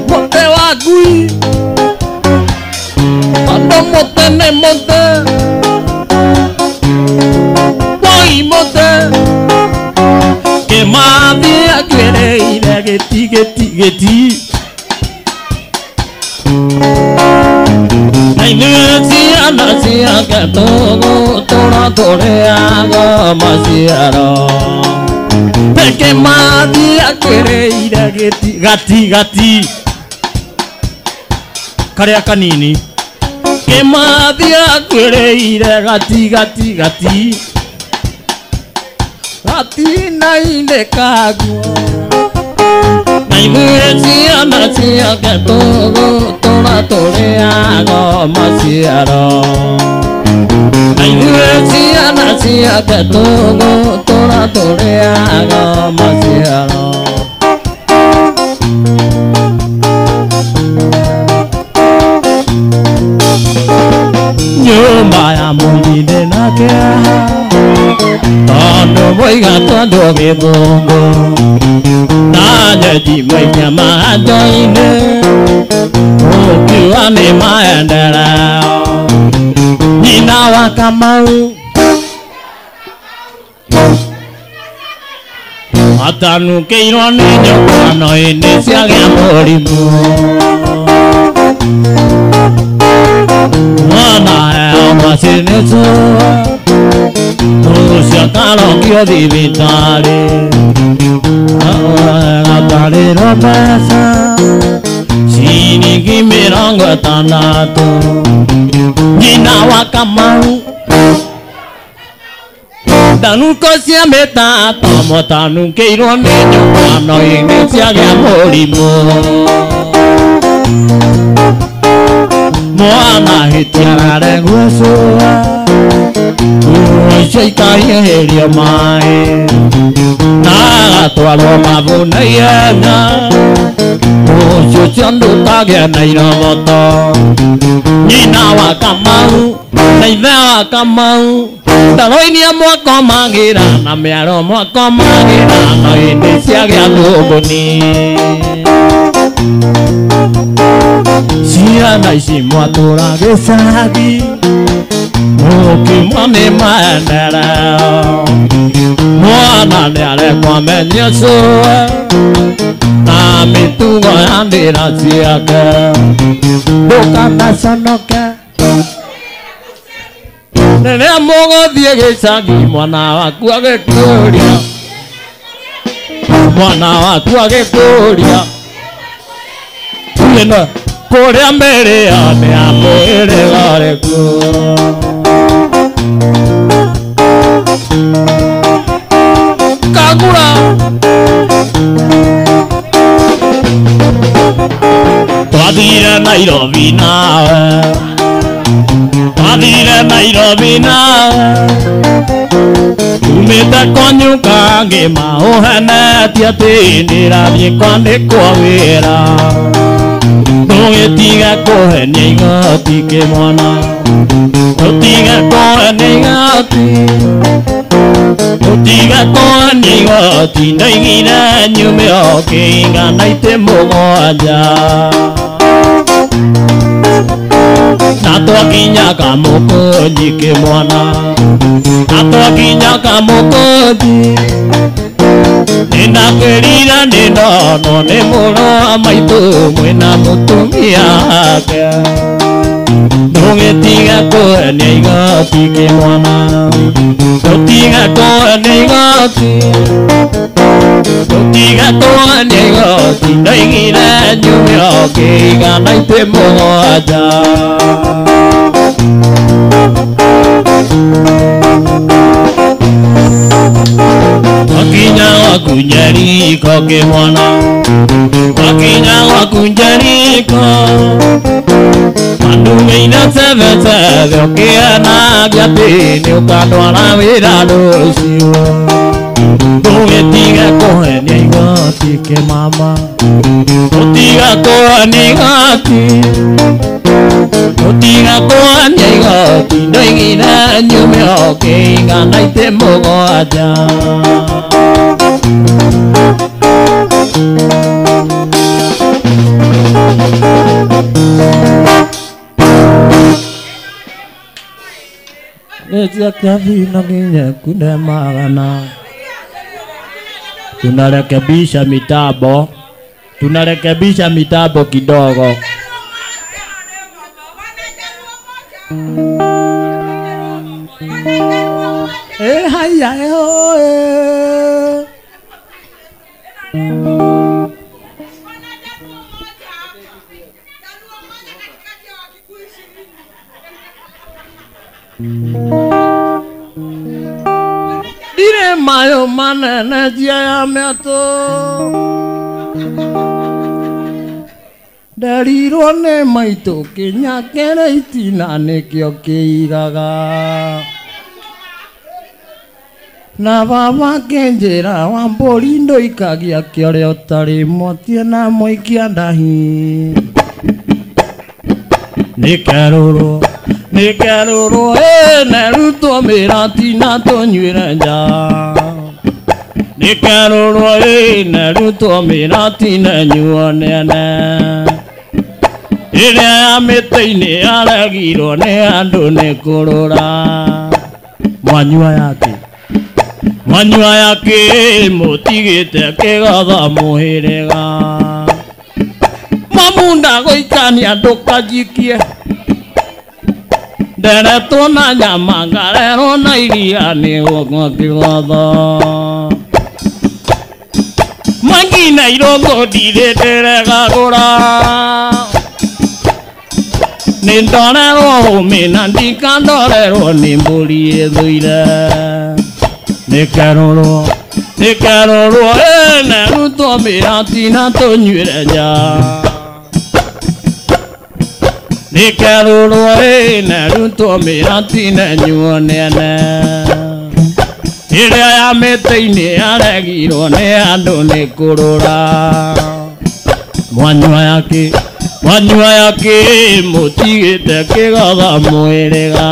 mũtĩ wa ngui, tondũ mũtĩ nĩ mũtĩ. Woi mũtĩ Kĩmathi akuĩrĩire gĩti gĩti gĩti na ithuĩ ciana ciake tũgũtũra tũrĩaga maciaro. Kĩmathi akwĩrĩire gĩti gati gati karĩa kanini. Kĩmathi akwĩrĩire gati gati gati gatinainĩ kaguo. Na ithuĩ ciana ciake tũgũtũra tũrĩaga maciaro. Na ithuĩ ciana ciake tũgũtũra tũrĩaga maciaro. Nyũmba ya mũnyinde na kĩeha tondũ mũiga tondũ gĩthũngũ na nyenji maikia mahanjo-inĩ ũkiuga nĩ maendeleo. Nyina wa Kamau atanukĩirwo nĩ njũkano-inĩ ciagĩa mũrimũ. Mwana heo macini cũa ũcio akarokio thibitarĩ agatarĩrwo mbeca ciringi 60. Nyina wa Kamau ndanuko cia mĩtato mũtanukĩirwo nĩ njũkano-inĩ ciagĩa mũrimũ. Mwana hĩtia araregwo cũa nguo icio ikahiũhĩrio maĩ na agatwarwo mabu na ihenya ũcio ũcio ndũkagĩa na irogoto. Nyina wa Kamau na ithe wa Kamau ndaroinia mwako magĩra na mĩaro mwako magĩra no hĩndĩ ciagĩa thũmbũni. Ciana ici mwatũra gĩcagi mũkimwa nĩ maendeleo. Mwana nĩarekwo amenye cũe na mĩtugo ya ndĩra ciake. Ndũkanaconoke rĩrĩa mũgũthiĩ gĩcagi mwana waku agĩkũria, mwana waku agĩkũria ĩno kũrĩa mĩrĩo nĩ ya mũhĩrĩga ũrĩkũ. Kagura twathire Nairobi nawe, twathire Nairobi nawe umĩte kwanyu kangĩma ũhenetie atĩ ndĩrathiĩ kwandĩkwo wĩra. Ndũgĩtige kũhenia igoti kĩmwana, ndũtige kũhenia igoti, ndũtige kũhenia igoti. Ndoigire nyume o kĩigana itĩ mũgwanja na twakinya kamũkũnji kĩmwana, na twakinya kamũkũnji nĩndakwĩrire nĩndonwo nĩ mũrũ wa maitũ mwĩna mũtumia wake. Ndũgĩtige kũhenia igoti kĩmwana, ndũtige kũhenia igoti, ndũtige kũhenia igoti. Ndoigire nyume o kĩigana itĩ mũgwanja. Twakinya gwaku Jeriko kĩmwana, twakinya gwaku Jeriko mandumĩire cebecebe ũkĩenagia atĩ nĩũkandwara wĩra rũciũ. Ndũgĩtige kũhenia igoti kĩmama, ndũtige kũhenia igoti, ndũtige kũhenia igoti. Ndoigire nyume o kĩigana itĩ mũgwanja. Tunarekebisha mitambo, tunarekebisha mitambo kidogo. ya oe. Dire mayo manene jia meato. Nderirwo nĩ maitũ kinya kĩrĩ itina nĩkĩo kĩigaga. Na baba akĩnjĩra wa mbũri ndũikagia kĩore ũtarĩ mũtie na mũikia ndahi. Nĩ kerũrwo nĩ kerũrwo ĩ nerutwo mĩratina tũnyuĩre nja. Nĩ kerũrwo ĩ nerutwo mĩratina nyuo nene. Ĩrĩa ya mĩtĩ-inĩ yaregirwo nĩ andũ nĩ kũrũra. Mwanyua yake mwanyua yake mũtigĩte kĩgatha mũhĩrĩga. Mamunda gũikania ndũkanjikie. Nderetwo na nyama ngarerwo na iria nĩ gũkwa kĩgatha. Mwangi na irũngũ ndirĩ ndĩregagũra. Nĩ ndorerwo hũmĩ na ndikandorerwo nĩ mbũri ĩthũire. Nĩ kerũrwo nĩ kerũrwo ĩ nerutwo mĩratina tũnyuĩre nja. Nĩ kerũrwo ĩ nerutwo mĩratina nyuo nene. Ĩrĩa ya mĩtĩ-inĩ yaregirwo nĩ andũ nĩ kũrũra. Mwanyua yake mwanyua yake mũtigĩte kĩgatha mũhĩrĩga.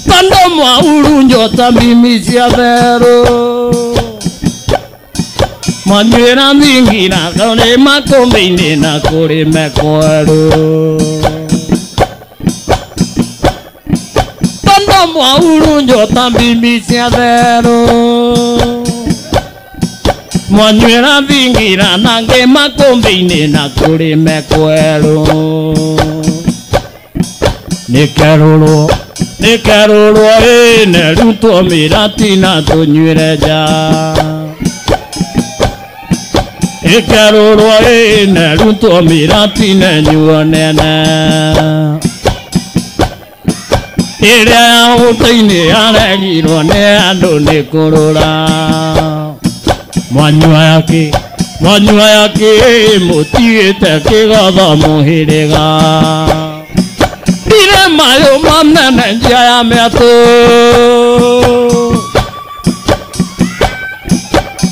Tondũ mwaurunjwo ta mimi cia therũ. Mwanyuĩra thingira kũrĩ makũmbĩ-inĩ na kũrĩ mekwerũ. Tondũ mwaurunjwo ta mimi cia therũ. Mwanyuĩra thingira nangĩ makũmbĩ-inĩ na kũrĩ mekwerũ. Nĩ kerũrwo nĩ kerũrwo ĩ nerutwo mĩratina tũnyuĩre nja. Ĩkerũrwo ĩ nerutwo mĩratina nyuo nene. Ĩrĩa ya ũtĩ-inĩ yaregirwo nĩ andũ nĩ kũrũra. Mwanyua yake mwanyua yake mũtigĩte kĩgatha mũhĩrĩga. Ndirĩ mayũ manene njia ya mĩatũ.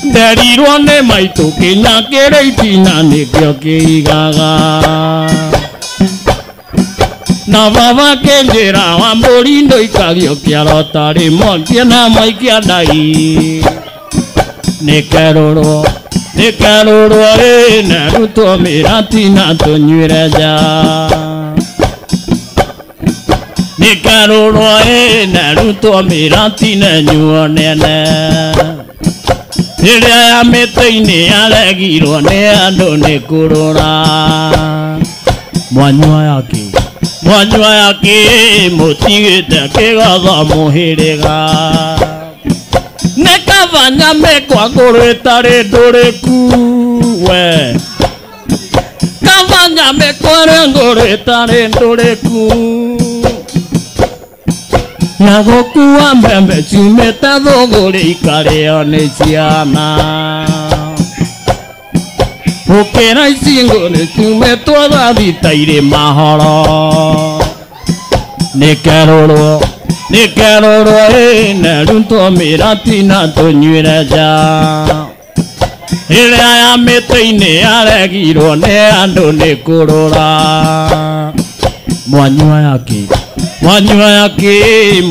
Nderirwo nĩ maitũ kinya kĩrĩ itina nĩkĩo kĩigaga. Na baba akĩnjĩra wa mbũri ndũikagio kĩara ũtarĩ mũtie na mũikia ndai. Nĩ kerũrwo nĩ kerũrwo ĩ nerutwo mĩratina tũnyuĩre nja. Nĩ kerũrwo ĩ nerutwo mĩratina nyuo nene. Ĩrĩa ya mĩtĩ-inĩ yaregirwo nĩ andũ nĩ kũrũra. Mwanyua yake mwanyua yake mũtigĩte kĩgatha mũhĩrĩga. Nĩ kaba nyame kwa ngũrũ ĩtarĩ ndũrĩku we. Kaba nyame kwa ngũrũ ĩtarĩ ndũrĩku. Na gũkua mbembe ciumĩte thũgũrĩ ikarĩo nĩ ciana. Gũkĩra ici ngũrĩ ciumĩtwo thaa thita irĩ mahoro. Nĩ kerũrwo nĩ kerũrwo ĩ nerutwo mĩratina tũnyuĩre nja. Ĩrĩa ya mĩtĩ-inĩ yaregirwo nĩ andũ nĩ kũrũra. Mwanyua yake mwanyua yake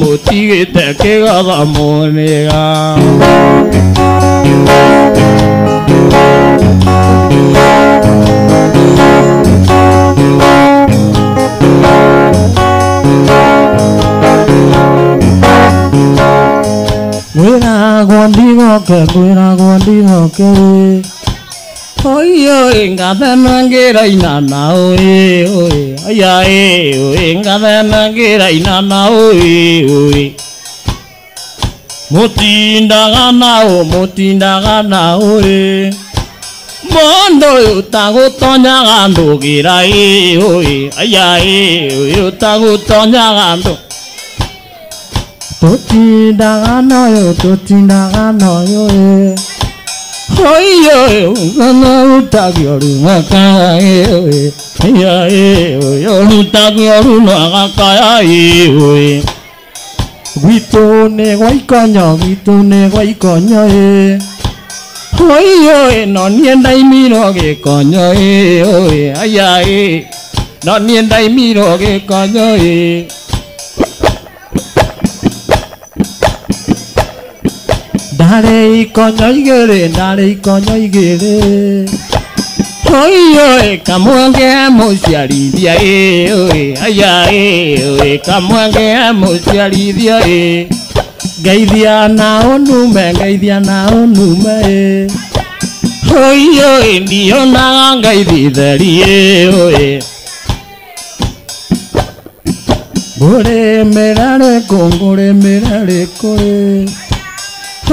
mũtigĩte kĩgatha mũhĩrĩga. Ngwĩragwo ndigoke ngwĩragwo ndigoke oi ngathena ngĩraina na oi oi aya ĩ oi ngathena ngĩraina na oi oi. Mutindaga nao mutindaga nao ĩ Mũndũ ũyũ ũtagũtonyaga ndũgĩra ĩ ũĩ aya ĩ ũyũ ũtagũtonyaga ndũ Tũtindaga nayo tũtindaga nayo ĩ Oi oi ngana utagio rungaka ĩ ũĩ aya ĩ ũyũ rutagio runagakaya ĩ ũĩ Gwitũ nĩ gwa ikonyo gwitũ nĩ gwa ikonyo ĩ Oi oi no niĩ ndaimirwo gĩkonyo ĩ ũĩ aya ĩ no niĩ ndaimirwo gĩkonyo ĩ Ndarĩ ikonyo igĩrĩ ndarĩ ikonyo igĩrĩ Oi oi kamwange mũciarithia ĩ ũĩ aya ĩ ũĩ kamwange mũciarithia ĩ Ngeithia na ũnume ngeithia na ũnume ĩ Oi oi ndionaga ngeithi theri ĩ ũĩ Ngũrĩmĩra rĩkũ ngũrĩmĩra rĩkũ ĩ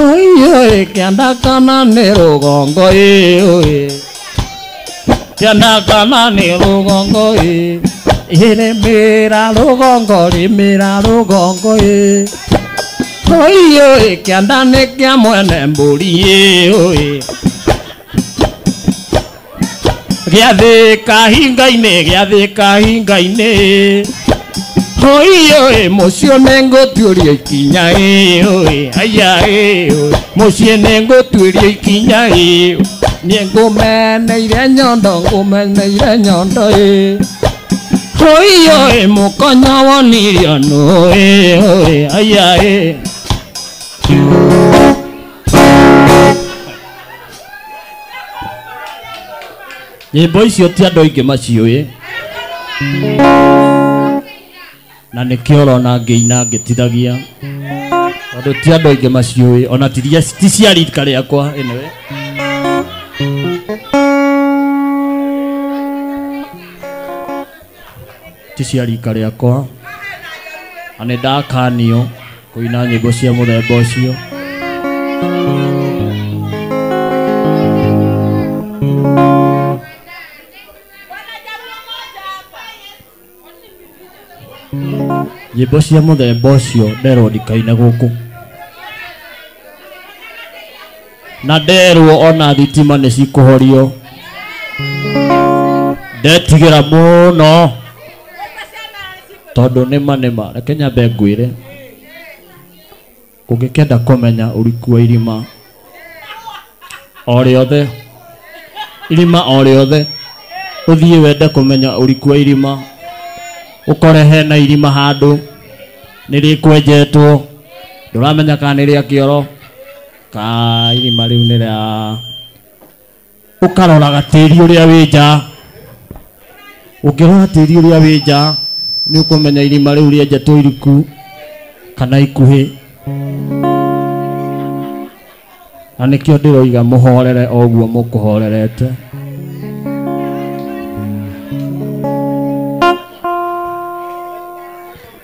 Oi oi kĩanda kana nĩ rũgongo ĩ ũĩ Kĩanda kana nĩ rũgongo ĩ Ĩrĩmĩra rũgongo rĩmĩra rũgongo ĩ Oi oi kĩanda nĩ kĩa mwene mbũri ĩ ũĩ Gĩathĩ kahinga-inĩ gĩathĩ kahinga-inĩ Oi oi mũciĩ nĩngũtuĩria ikinya ĩ ũĩ aya ĩ ũĩ mũciĩ nĩngũtuĩria ikinya ĩ Niĩ ngũmeneire nyondo ngũmeneire nyondo ĩ Oi oi mũkonyo wonirio nũ ĩ ũĩ aya ĩ Nyĩmbo icio ti andũ aingĩ maciũĩ na nĩkĩo ũrona ngĩina ngĩtithagia tondũ ti andũ aingĩ maciũĩ ona ti cia rika rĩakwa anyway. Ti cia rika rĩakwa na nĩ ndakanio kũina nyĩmbo cia mũthemba ũcio. Nyĩmbo cia mũthemba ũcio nderwo ndikaine gũkũ na nderwo ona thitima nĩ cikũhorio ndetigĩra mũno tondũ nĩma nĩma reke nyambe ngwĩre ũngĩkenda kũmenya ũriku wa irima o rĩothe irima o rĩothe ũthiĩ wende kũmenya ũriku wa irima ũkore hena irima handũ nĩ rĩkwenjetwo ndũramenya kana nĩ rĩa kĩoro ka irima rĩu nĩ rĩa ũkaroraga tĩri ũrĩa wĩ nja ũngĩrora tĩri ũrĩa wĩ nja nĩ ũkũmenya irima rĩu rĩenjetwo iriku kana ikuhĩ na nĩkĩo ndĩroiga mũhorere o ũguo mũkũhorerete.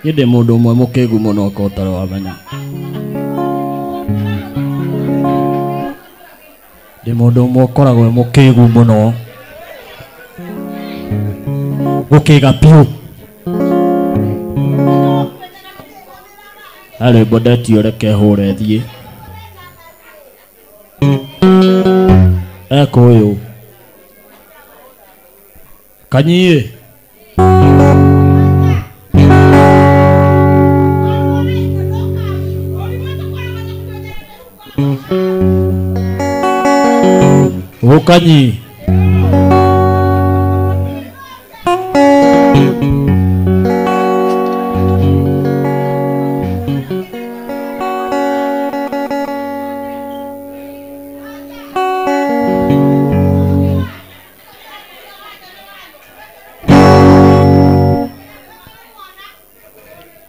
Niĩ ndĩ mũndũ ũmwe mũkĩgu mũno okorwo ũtarĩ wamenya. Ndĩ mũndũ ũmwe ũkoragwo e mũkĩgu mũno gũkĩga biũ. Harĩ rwĩmbo ndetio reke hũre thiĩ ekũyũ kanyiĩ Ukanyi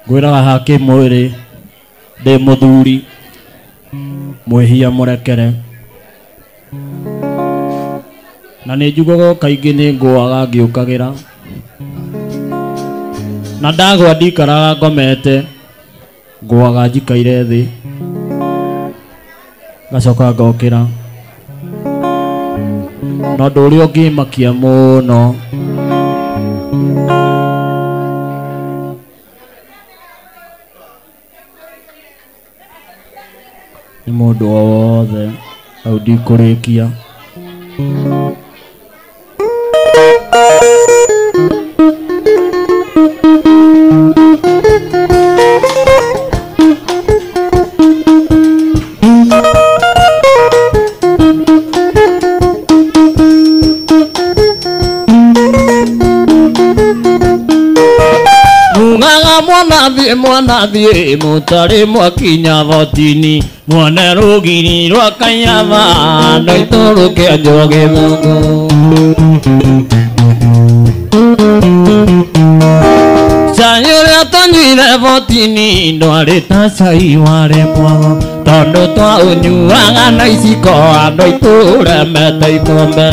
ngwĩraga hake mwĩrĩ ndĩ mũthuri mwĩhia mũrekere na nĩ njugaga kaingĩ nĩ ngũaga ngĩũkagĩra na ndagwa ndikaraga ngomete ngũaga njikaire thĩ. Ngacoka ngokĩra. Na ũndũ ũrĩa ũngĩmakia mũno nĩ mũndũ o wothe hau ndikũrĩkia. Mwanathiĩ mũtarĩ mwakinya botini mwone rũgiri rwa Kanyama no itũrũkĩanjwo gĩthũngũ. Cai ũrĩa twanyuire botini ndwarĩ ta cai warĩ mwago tondũ twaũnyuaga na iciko andũ aitũ ũremete ikombe.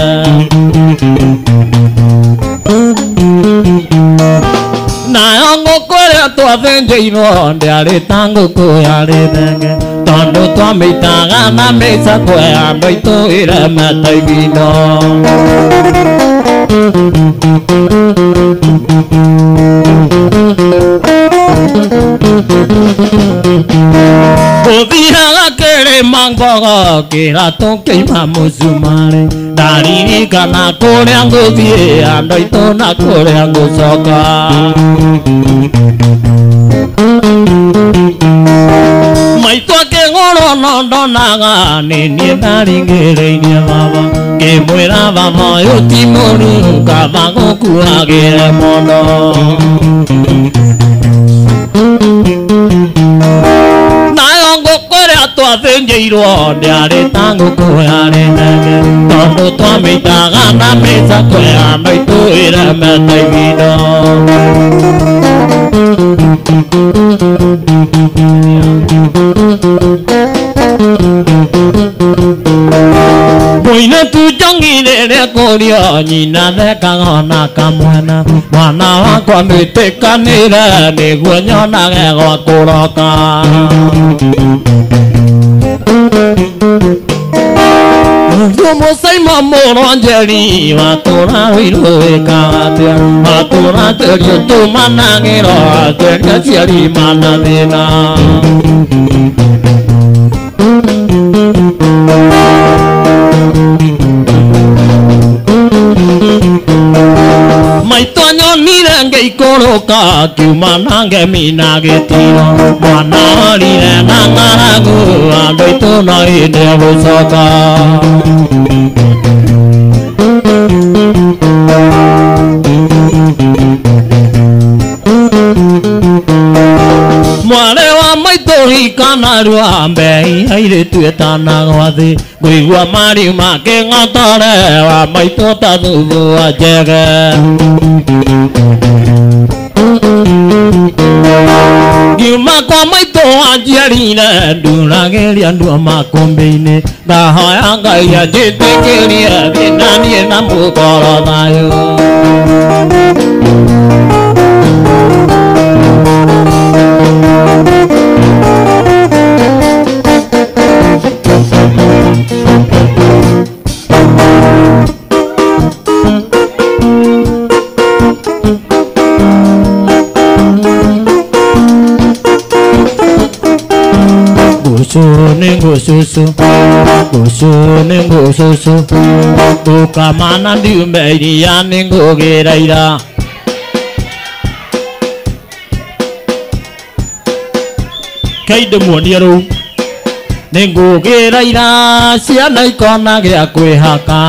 Nayo ngũkũ ĩrĩa twathĩnjĩirwo ndĩarĩ ta ngũkũ yarĩ thenge tondũ twamĩitaga na mĩcakwe andũ aitũ ĩremete ibindo. Gũthiaga kĩrĩma ngogo kĩratũ kĩima mũcumarĩ ndaririkana kũrĩa ngũthiĩ andũ aitũ na kũrĩa ngũcoka. Maitũ akĩgũrwo no ndonaga nĩ niĩ ndaringĩrĩirie baba ngĩmwĩra baba ũyũ ti mũru kaba gũkuagĩre mũno. Nayo ngũkũ ĩrĩa twathĩnjĩirwo ndĩarĩ ta ngũkũ yarĩ thenge tondũ twamĩitaga na mĩcakwe andũ aitũ ĩremete ibindo. Mũirĩtu njongi rĩrĩa kũrio nyina thekaga ona kamwana mwana wakwa nĩtĩkanĩre nĩguo nyonage gwa kũroka. Mũcaima mũrwa Njeri watũra ũirũ wĩkaga atĩa watũra Njeri ũtũmanagĩrwo atĩria aciari mana thĩna. Maitũ anyonire ngĩikũrũka akiuma na ngemi na gĩtiro mwana orire na ng'aragu andũ aitũ no hĩndĩ egũcoka. Mwarĩ wa maitũ hikanarua mbei airĩtu ĩtanagwa thĩ ngũigua mariu makĩng'otore wa maitũ ta thuthu wa njege. Ngiuma kwa maitũ wanjiarire nduragĩria ndua makũmbĩ-inĩ ndahoya Ngai anjĩtĩkĩrie thiĩ na niĩ na mũkoro thayũ. Nĩngũcũcũ ngũcũ nĩngũcũcũ ngũkamana ndiume iria nĩngũgĩra ira. Kei ndĩmuonie rũu nĩngũgĩra ira ciana ikona gĩa kwĩhaka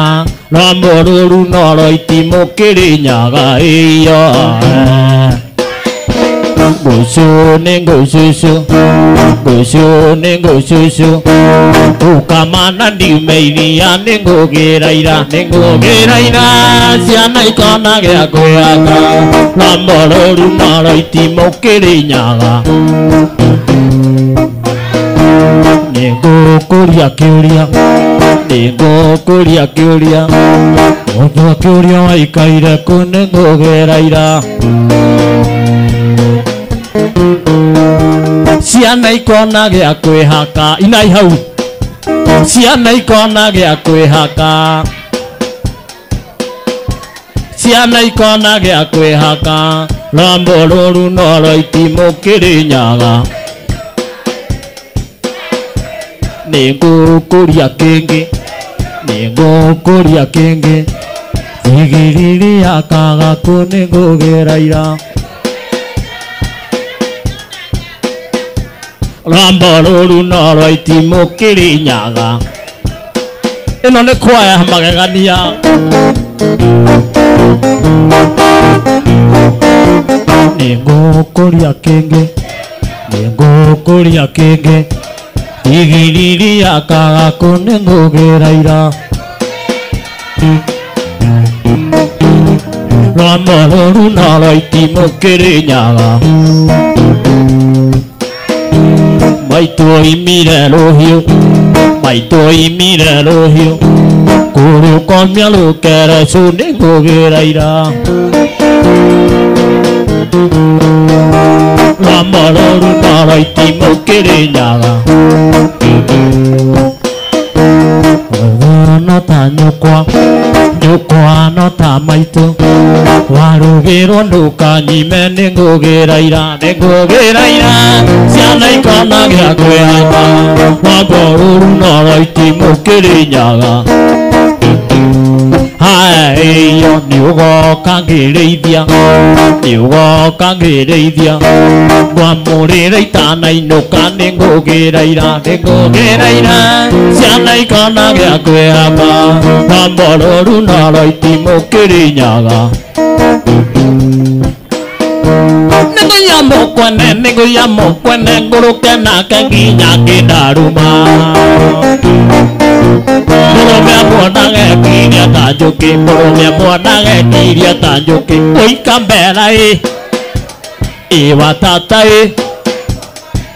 rwambo rũru no rwa itimũ kĩrĩnyaga ĩyo. Ngũcũ nĩngũcũcũ ngũcũ nĩngũcũcũ ũkamana ndiume iria nĩngũgĩra ira nĩngũgĩra ira ciana ikona gĩa kwĩhaka rwambo rũru no rwa itimũ kĩrĩnyaga. Nĩngũkũria kĩũria nĩngũkũria kĩũria mũndũ akĩũria waikaire kũ nĩngũgĩra ira. Ciana ikona gĩa kwĩhaka inai hau. Ciana ikona gĩa kwĩhaka, ciana ikona gĩa kwĩhaka. Rwambo rũru no rwa itimũ Kĩrĩnyaga. Nĩngũkũria kĩngĩ, nĩngũkũria kĩngĩ. Thigiriri ya kagaku nĩngũgĩra ira. Rwambo rũru no rwa itimũ Kĩrĩnyaga. Ĩno nĩ kwaya magegania. Nĩngũkũria kĩngĩ, nĩngũkũria kĩngĩ. Thigiriri ya kagaku nĩngũgĩra ira. Rwambo rũru no rwa itimũ Kĩrĩnyaga. Maitũ oimire rũhiũ, maitũ oimire rũhiũ. Kũrũkomia rũkerecũ nĩngũgĩra ira. Rwambo rũru no rwa itimũ Kĩrĩnyaga. No ta nyũkwa, nyũkwa no ta maitũ. Warugĩrwo ndũkanyime nĩngũgĩra ira, nĩngũgĩra ira. Ciana ikona gĩa kwĩhaka. Rwambo rũru no rwa itimũ Kĩrĩnyaga. Haya, nĩũgoka ngĩrĩithia, nĩũgoka ngĩrĩithia. Ngwamũrĩra itanainũka nĩngũgĩra ira, nĩngũgĩra ira. Ciana ikona gĩa kwĩhaka. Rwambo rũru no rwa itimũ Kĩrĩnyaga. Nĩngũiya mũkwene, nĩngũiya mũkwene, ngũrũke nake nginya kĩndaruma. Mũrũme amuonaga ekiria ta njũkĩ, mũrũme amuonaga ekiria ta njũkĩ. Ũika mbera ĩ, ĩ wa tata ĩ,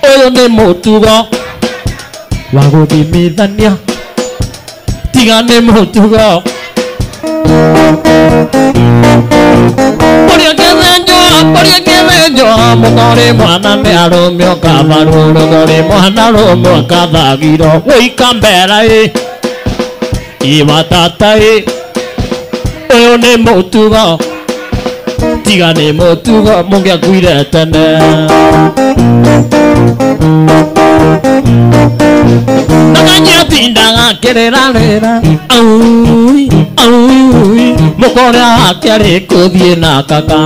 ũyũ nĩ mũtugo wa gũthimithania. Tiga nĩ mũtugo ũrĩa kĩthĩnjwo, ũrĩa kĩthĩnjwo. Mũthori mwana nĩ arũmio kabarũrũ, mũthori mwana arũmio kathagiro. Ũika mbera ĩ, ĩ wa tata ĩ, ũyũ nĩ mũtugo. Tiga nĩ mũtugo mũngĩakuire tene. Ndakanyatindaga kĩrĩrarĩra aui aui, mũkore wake arĩ kũthiĩ na kaka.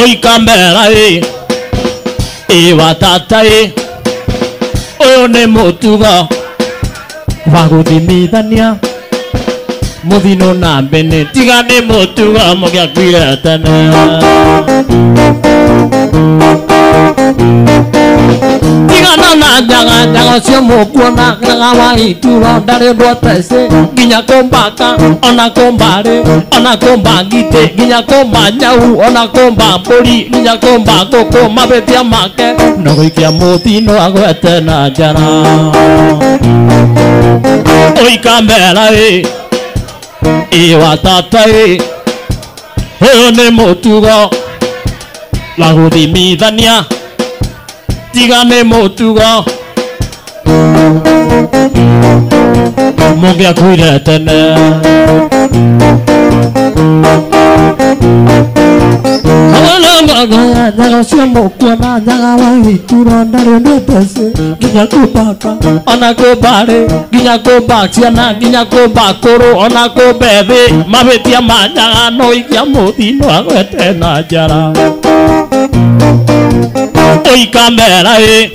Ũika mbera ĩ, ĩ wa tata ĩ, ũyũ nĩ mũtugo wa gũthimithania. Mũthino na mbene, tiga nĩ mũtugo mũngĩakuire tene. Tigana na njaga, njaga ũcio mũkuona njaga wa ituro ndarĩ ũndũ atecĩ. Nginya kũmbaka, ona kũmbarĩ, ona kũmba ngitĩ, nginya kũmba nyau, ona kũmba mbũri, nginya kũmba ngũkũ. Mabĩtia make no gũikia mũtino agwete na njara. Ũika mbera ĩ, ĩ wa tata ĩ, ũyũ nĩ mũtugo wa gũthimithania. Tiga nĩ mũtugo mũngĩakuire tene. Njaga ũcio mũkuona njaga wa ituro ndarĩ ũndũ atecĩ. Nginya kũmbaka, ona kũmbarĩ, nginya kũmba ciana, nginya kũmba kũrũ, ona kũmba ethĩ. Mabĩtia ma njaga no ikia mũthino agwete na njara. Ũika mbera ĩ,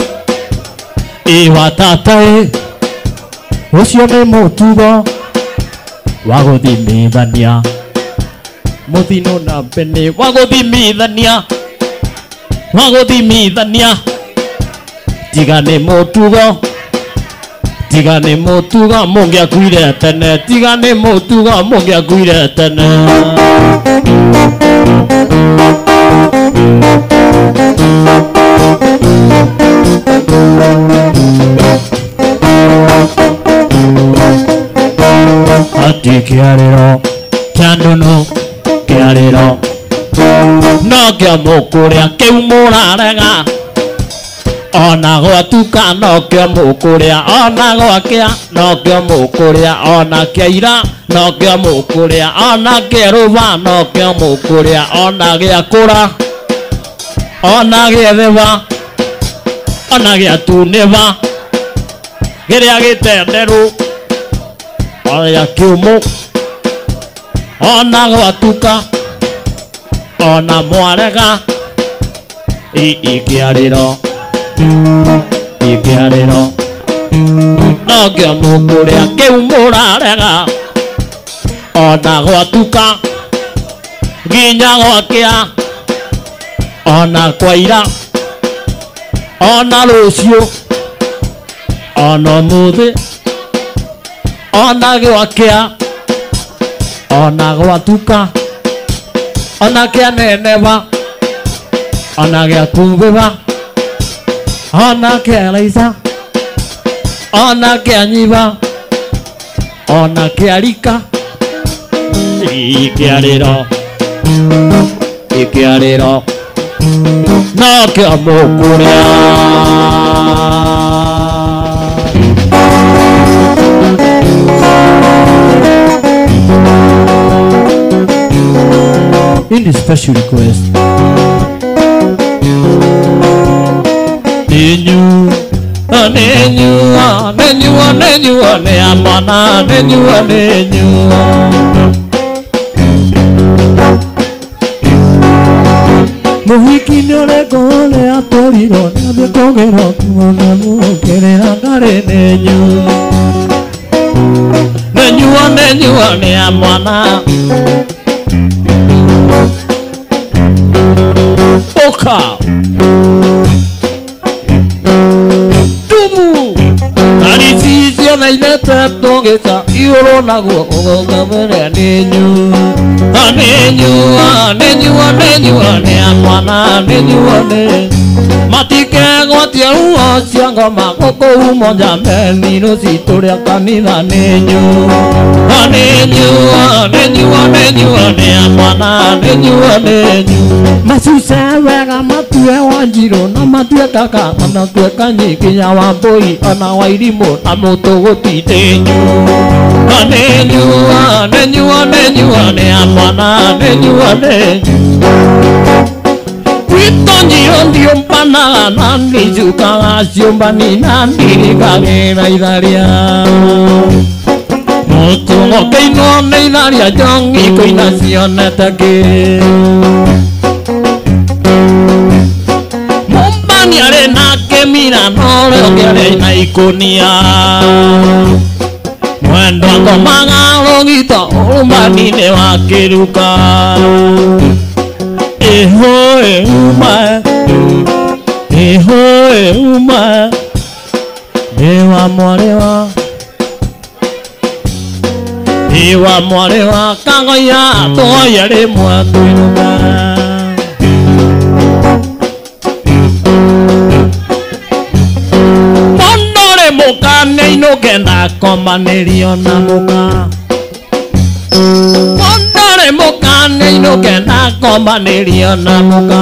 ĩ wa tata ĩ, ũcio nĩ mũtugo wa gũthimithania. Mũthino na mbene wa gũthimithania, wa gũthimithania. Tiga nĩ mũtugo, tiga nĩ mũtugo mũngĩakuire tene. Tiga nĩ mũtugo mũngĩakuire tene. Atĩ kĩarĩro kĩa ndũnũ, kĩarĩro no kĩa mũkũrĩa kĩu mũrarega. Ona gwatuka nokĩo mũkũrĩa, ona gwakĩa nokĩo mũkũrĩa, ona kĩaira nokĩo mũkũrĩa, ona kĩerũba nokĩo mũkũrĩa, ona gĩakũra, ona gĩetheba, ona gĩatunĩba, kĩrĩa gĩtenderũ, ona kĩũmũ, ona gwatuka, ona mwarega, ikĩarĩro ikĩarĩro nokĩo mũkũrĩa kĩu mũrarega, ona gwatuka nginya gwakĩa, ona kwaira, ona rũciũ, ona ũmũthĩ, ona gwakĩa, ona gwatuka, ona kĩaneneva, ona gĩakumbĩba, ona kĩaraica, ona kĩanyiba, ona kĩarika, ikĩarĩro ikĩarĩro nokĩo mũkũrĩa. In this special request, Nenyu, nenyu, nenyu, nenyu, ne amana, nenyu, nenyu. Mũhiki nĩ ũreko ũrĩa atũrirwo nĩathiĩ kũgĩrwo kuona mũkĩrĩra ngarĩ nenyu. Nenyu, nenyu, ne amana. Oka. Tumu. Aricicio na inete tũgĩca igũrũ naguo ũgũkamĩre nenyu. Nenyu, nenyu, nenyu, ne amwana, nenyu, ne. Matikegwatia ruo cia ngoma gũkũ umo njameni rũcitũ rĩa kanitha nenyu. Nenyu, nenyu, nenyu, ne amwana, nenyu, nenyu. Macuce wega matue Wanjirũ na matue kaka ona tue Kanyi nginya Wambũi ona Wairimũ na Mũtũgũti nenyu. Nenyu, nenyu, nenyu, ne amwana, nenyu, nenyu. Gwitũ njirũ ndiũmbanaga na ndicukaga ciũmbani na ndirikagĩra itharia. Mũtũgo kĩinwo nĩ itharia njongi kũina cionete kĩ. Mũmbani arĩ na kĩmira na ũrĩa ũngĩ arĩ na ikũnia. Mwendwa ngomaga rũgito ũrumani-inĩ wa kĩruka. Eho euma, eho euma, ewa mwarewa, ewa mwarewa, kagoya toya rĩmwe twĩrũga. Mũndũ ũrĩ mũka nĩainũke ndakomanĩrio na mũka. Mũndũ ũrĩ mũka nĩainũke ndakomanĩrio na mũka.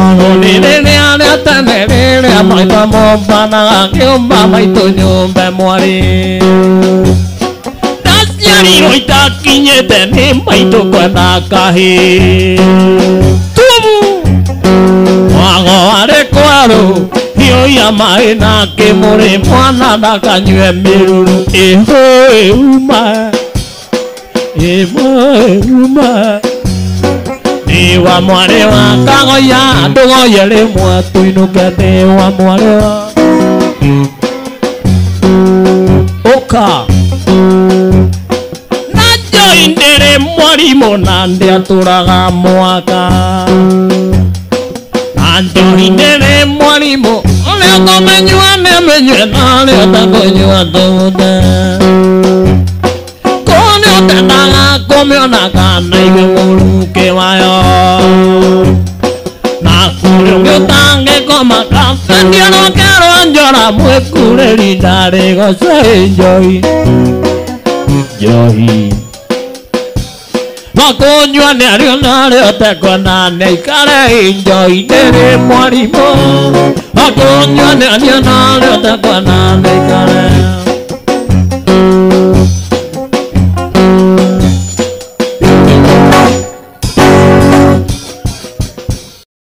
Ono rĩrĩa rĩa tene rĩrĩa maitũ mombanaga kĩũmba maitũ nyũmba mwarĩ. Ndaciarirwo itakinyĩte nĩ maitũ kwenda kahĩĩ. Tumu mwago warĩ kwerũ hiũhia maĩ na kĩmũrĩ mwana ndakanyue mĩruru. Ĩhũ ĩuma, ĩmwe ĩuma, nĩ wa mwarĩ wa kagoya ndũgoye rĩmwe tũinũke nĩ wa mwarĩ wa ũka. Na njoi ndĩrĩ mwarimũ na ndĩatũraga mwaka. Na njoi ndĩrĩ mwarimũ ũrĩa ũkũmĩnyua nĩamĩnyue na ũrĩa ũtakũnyua tũmũte. Kũrĩa ũtendaga kũmĩona kana igue mũrukĩ wayo. Na kũrĩ ũngĩ ũtangĩkoma kabendia rũkerwo njora mwĩkurĩri ndarĩgoce njohi. Njohi. Wakunywa nĩ arĩa narĩ ũtekuona nĩ aikare injo-inĩ rĩ mwarimũ. Wakunywa nĩ arĩa narĩ ũtekuona nĩ aikare.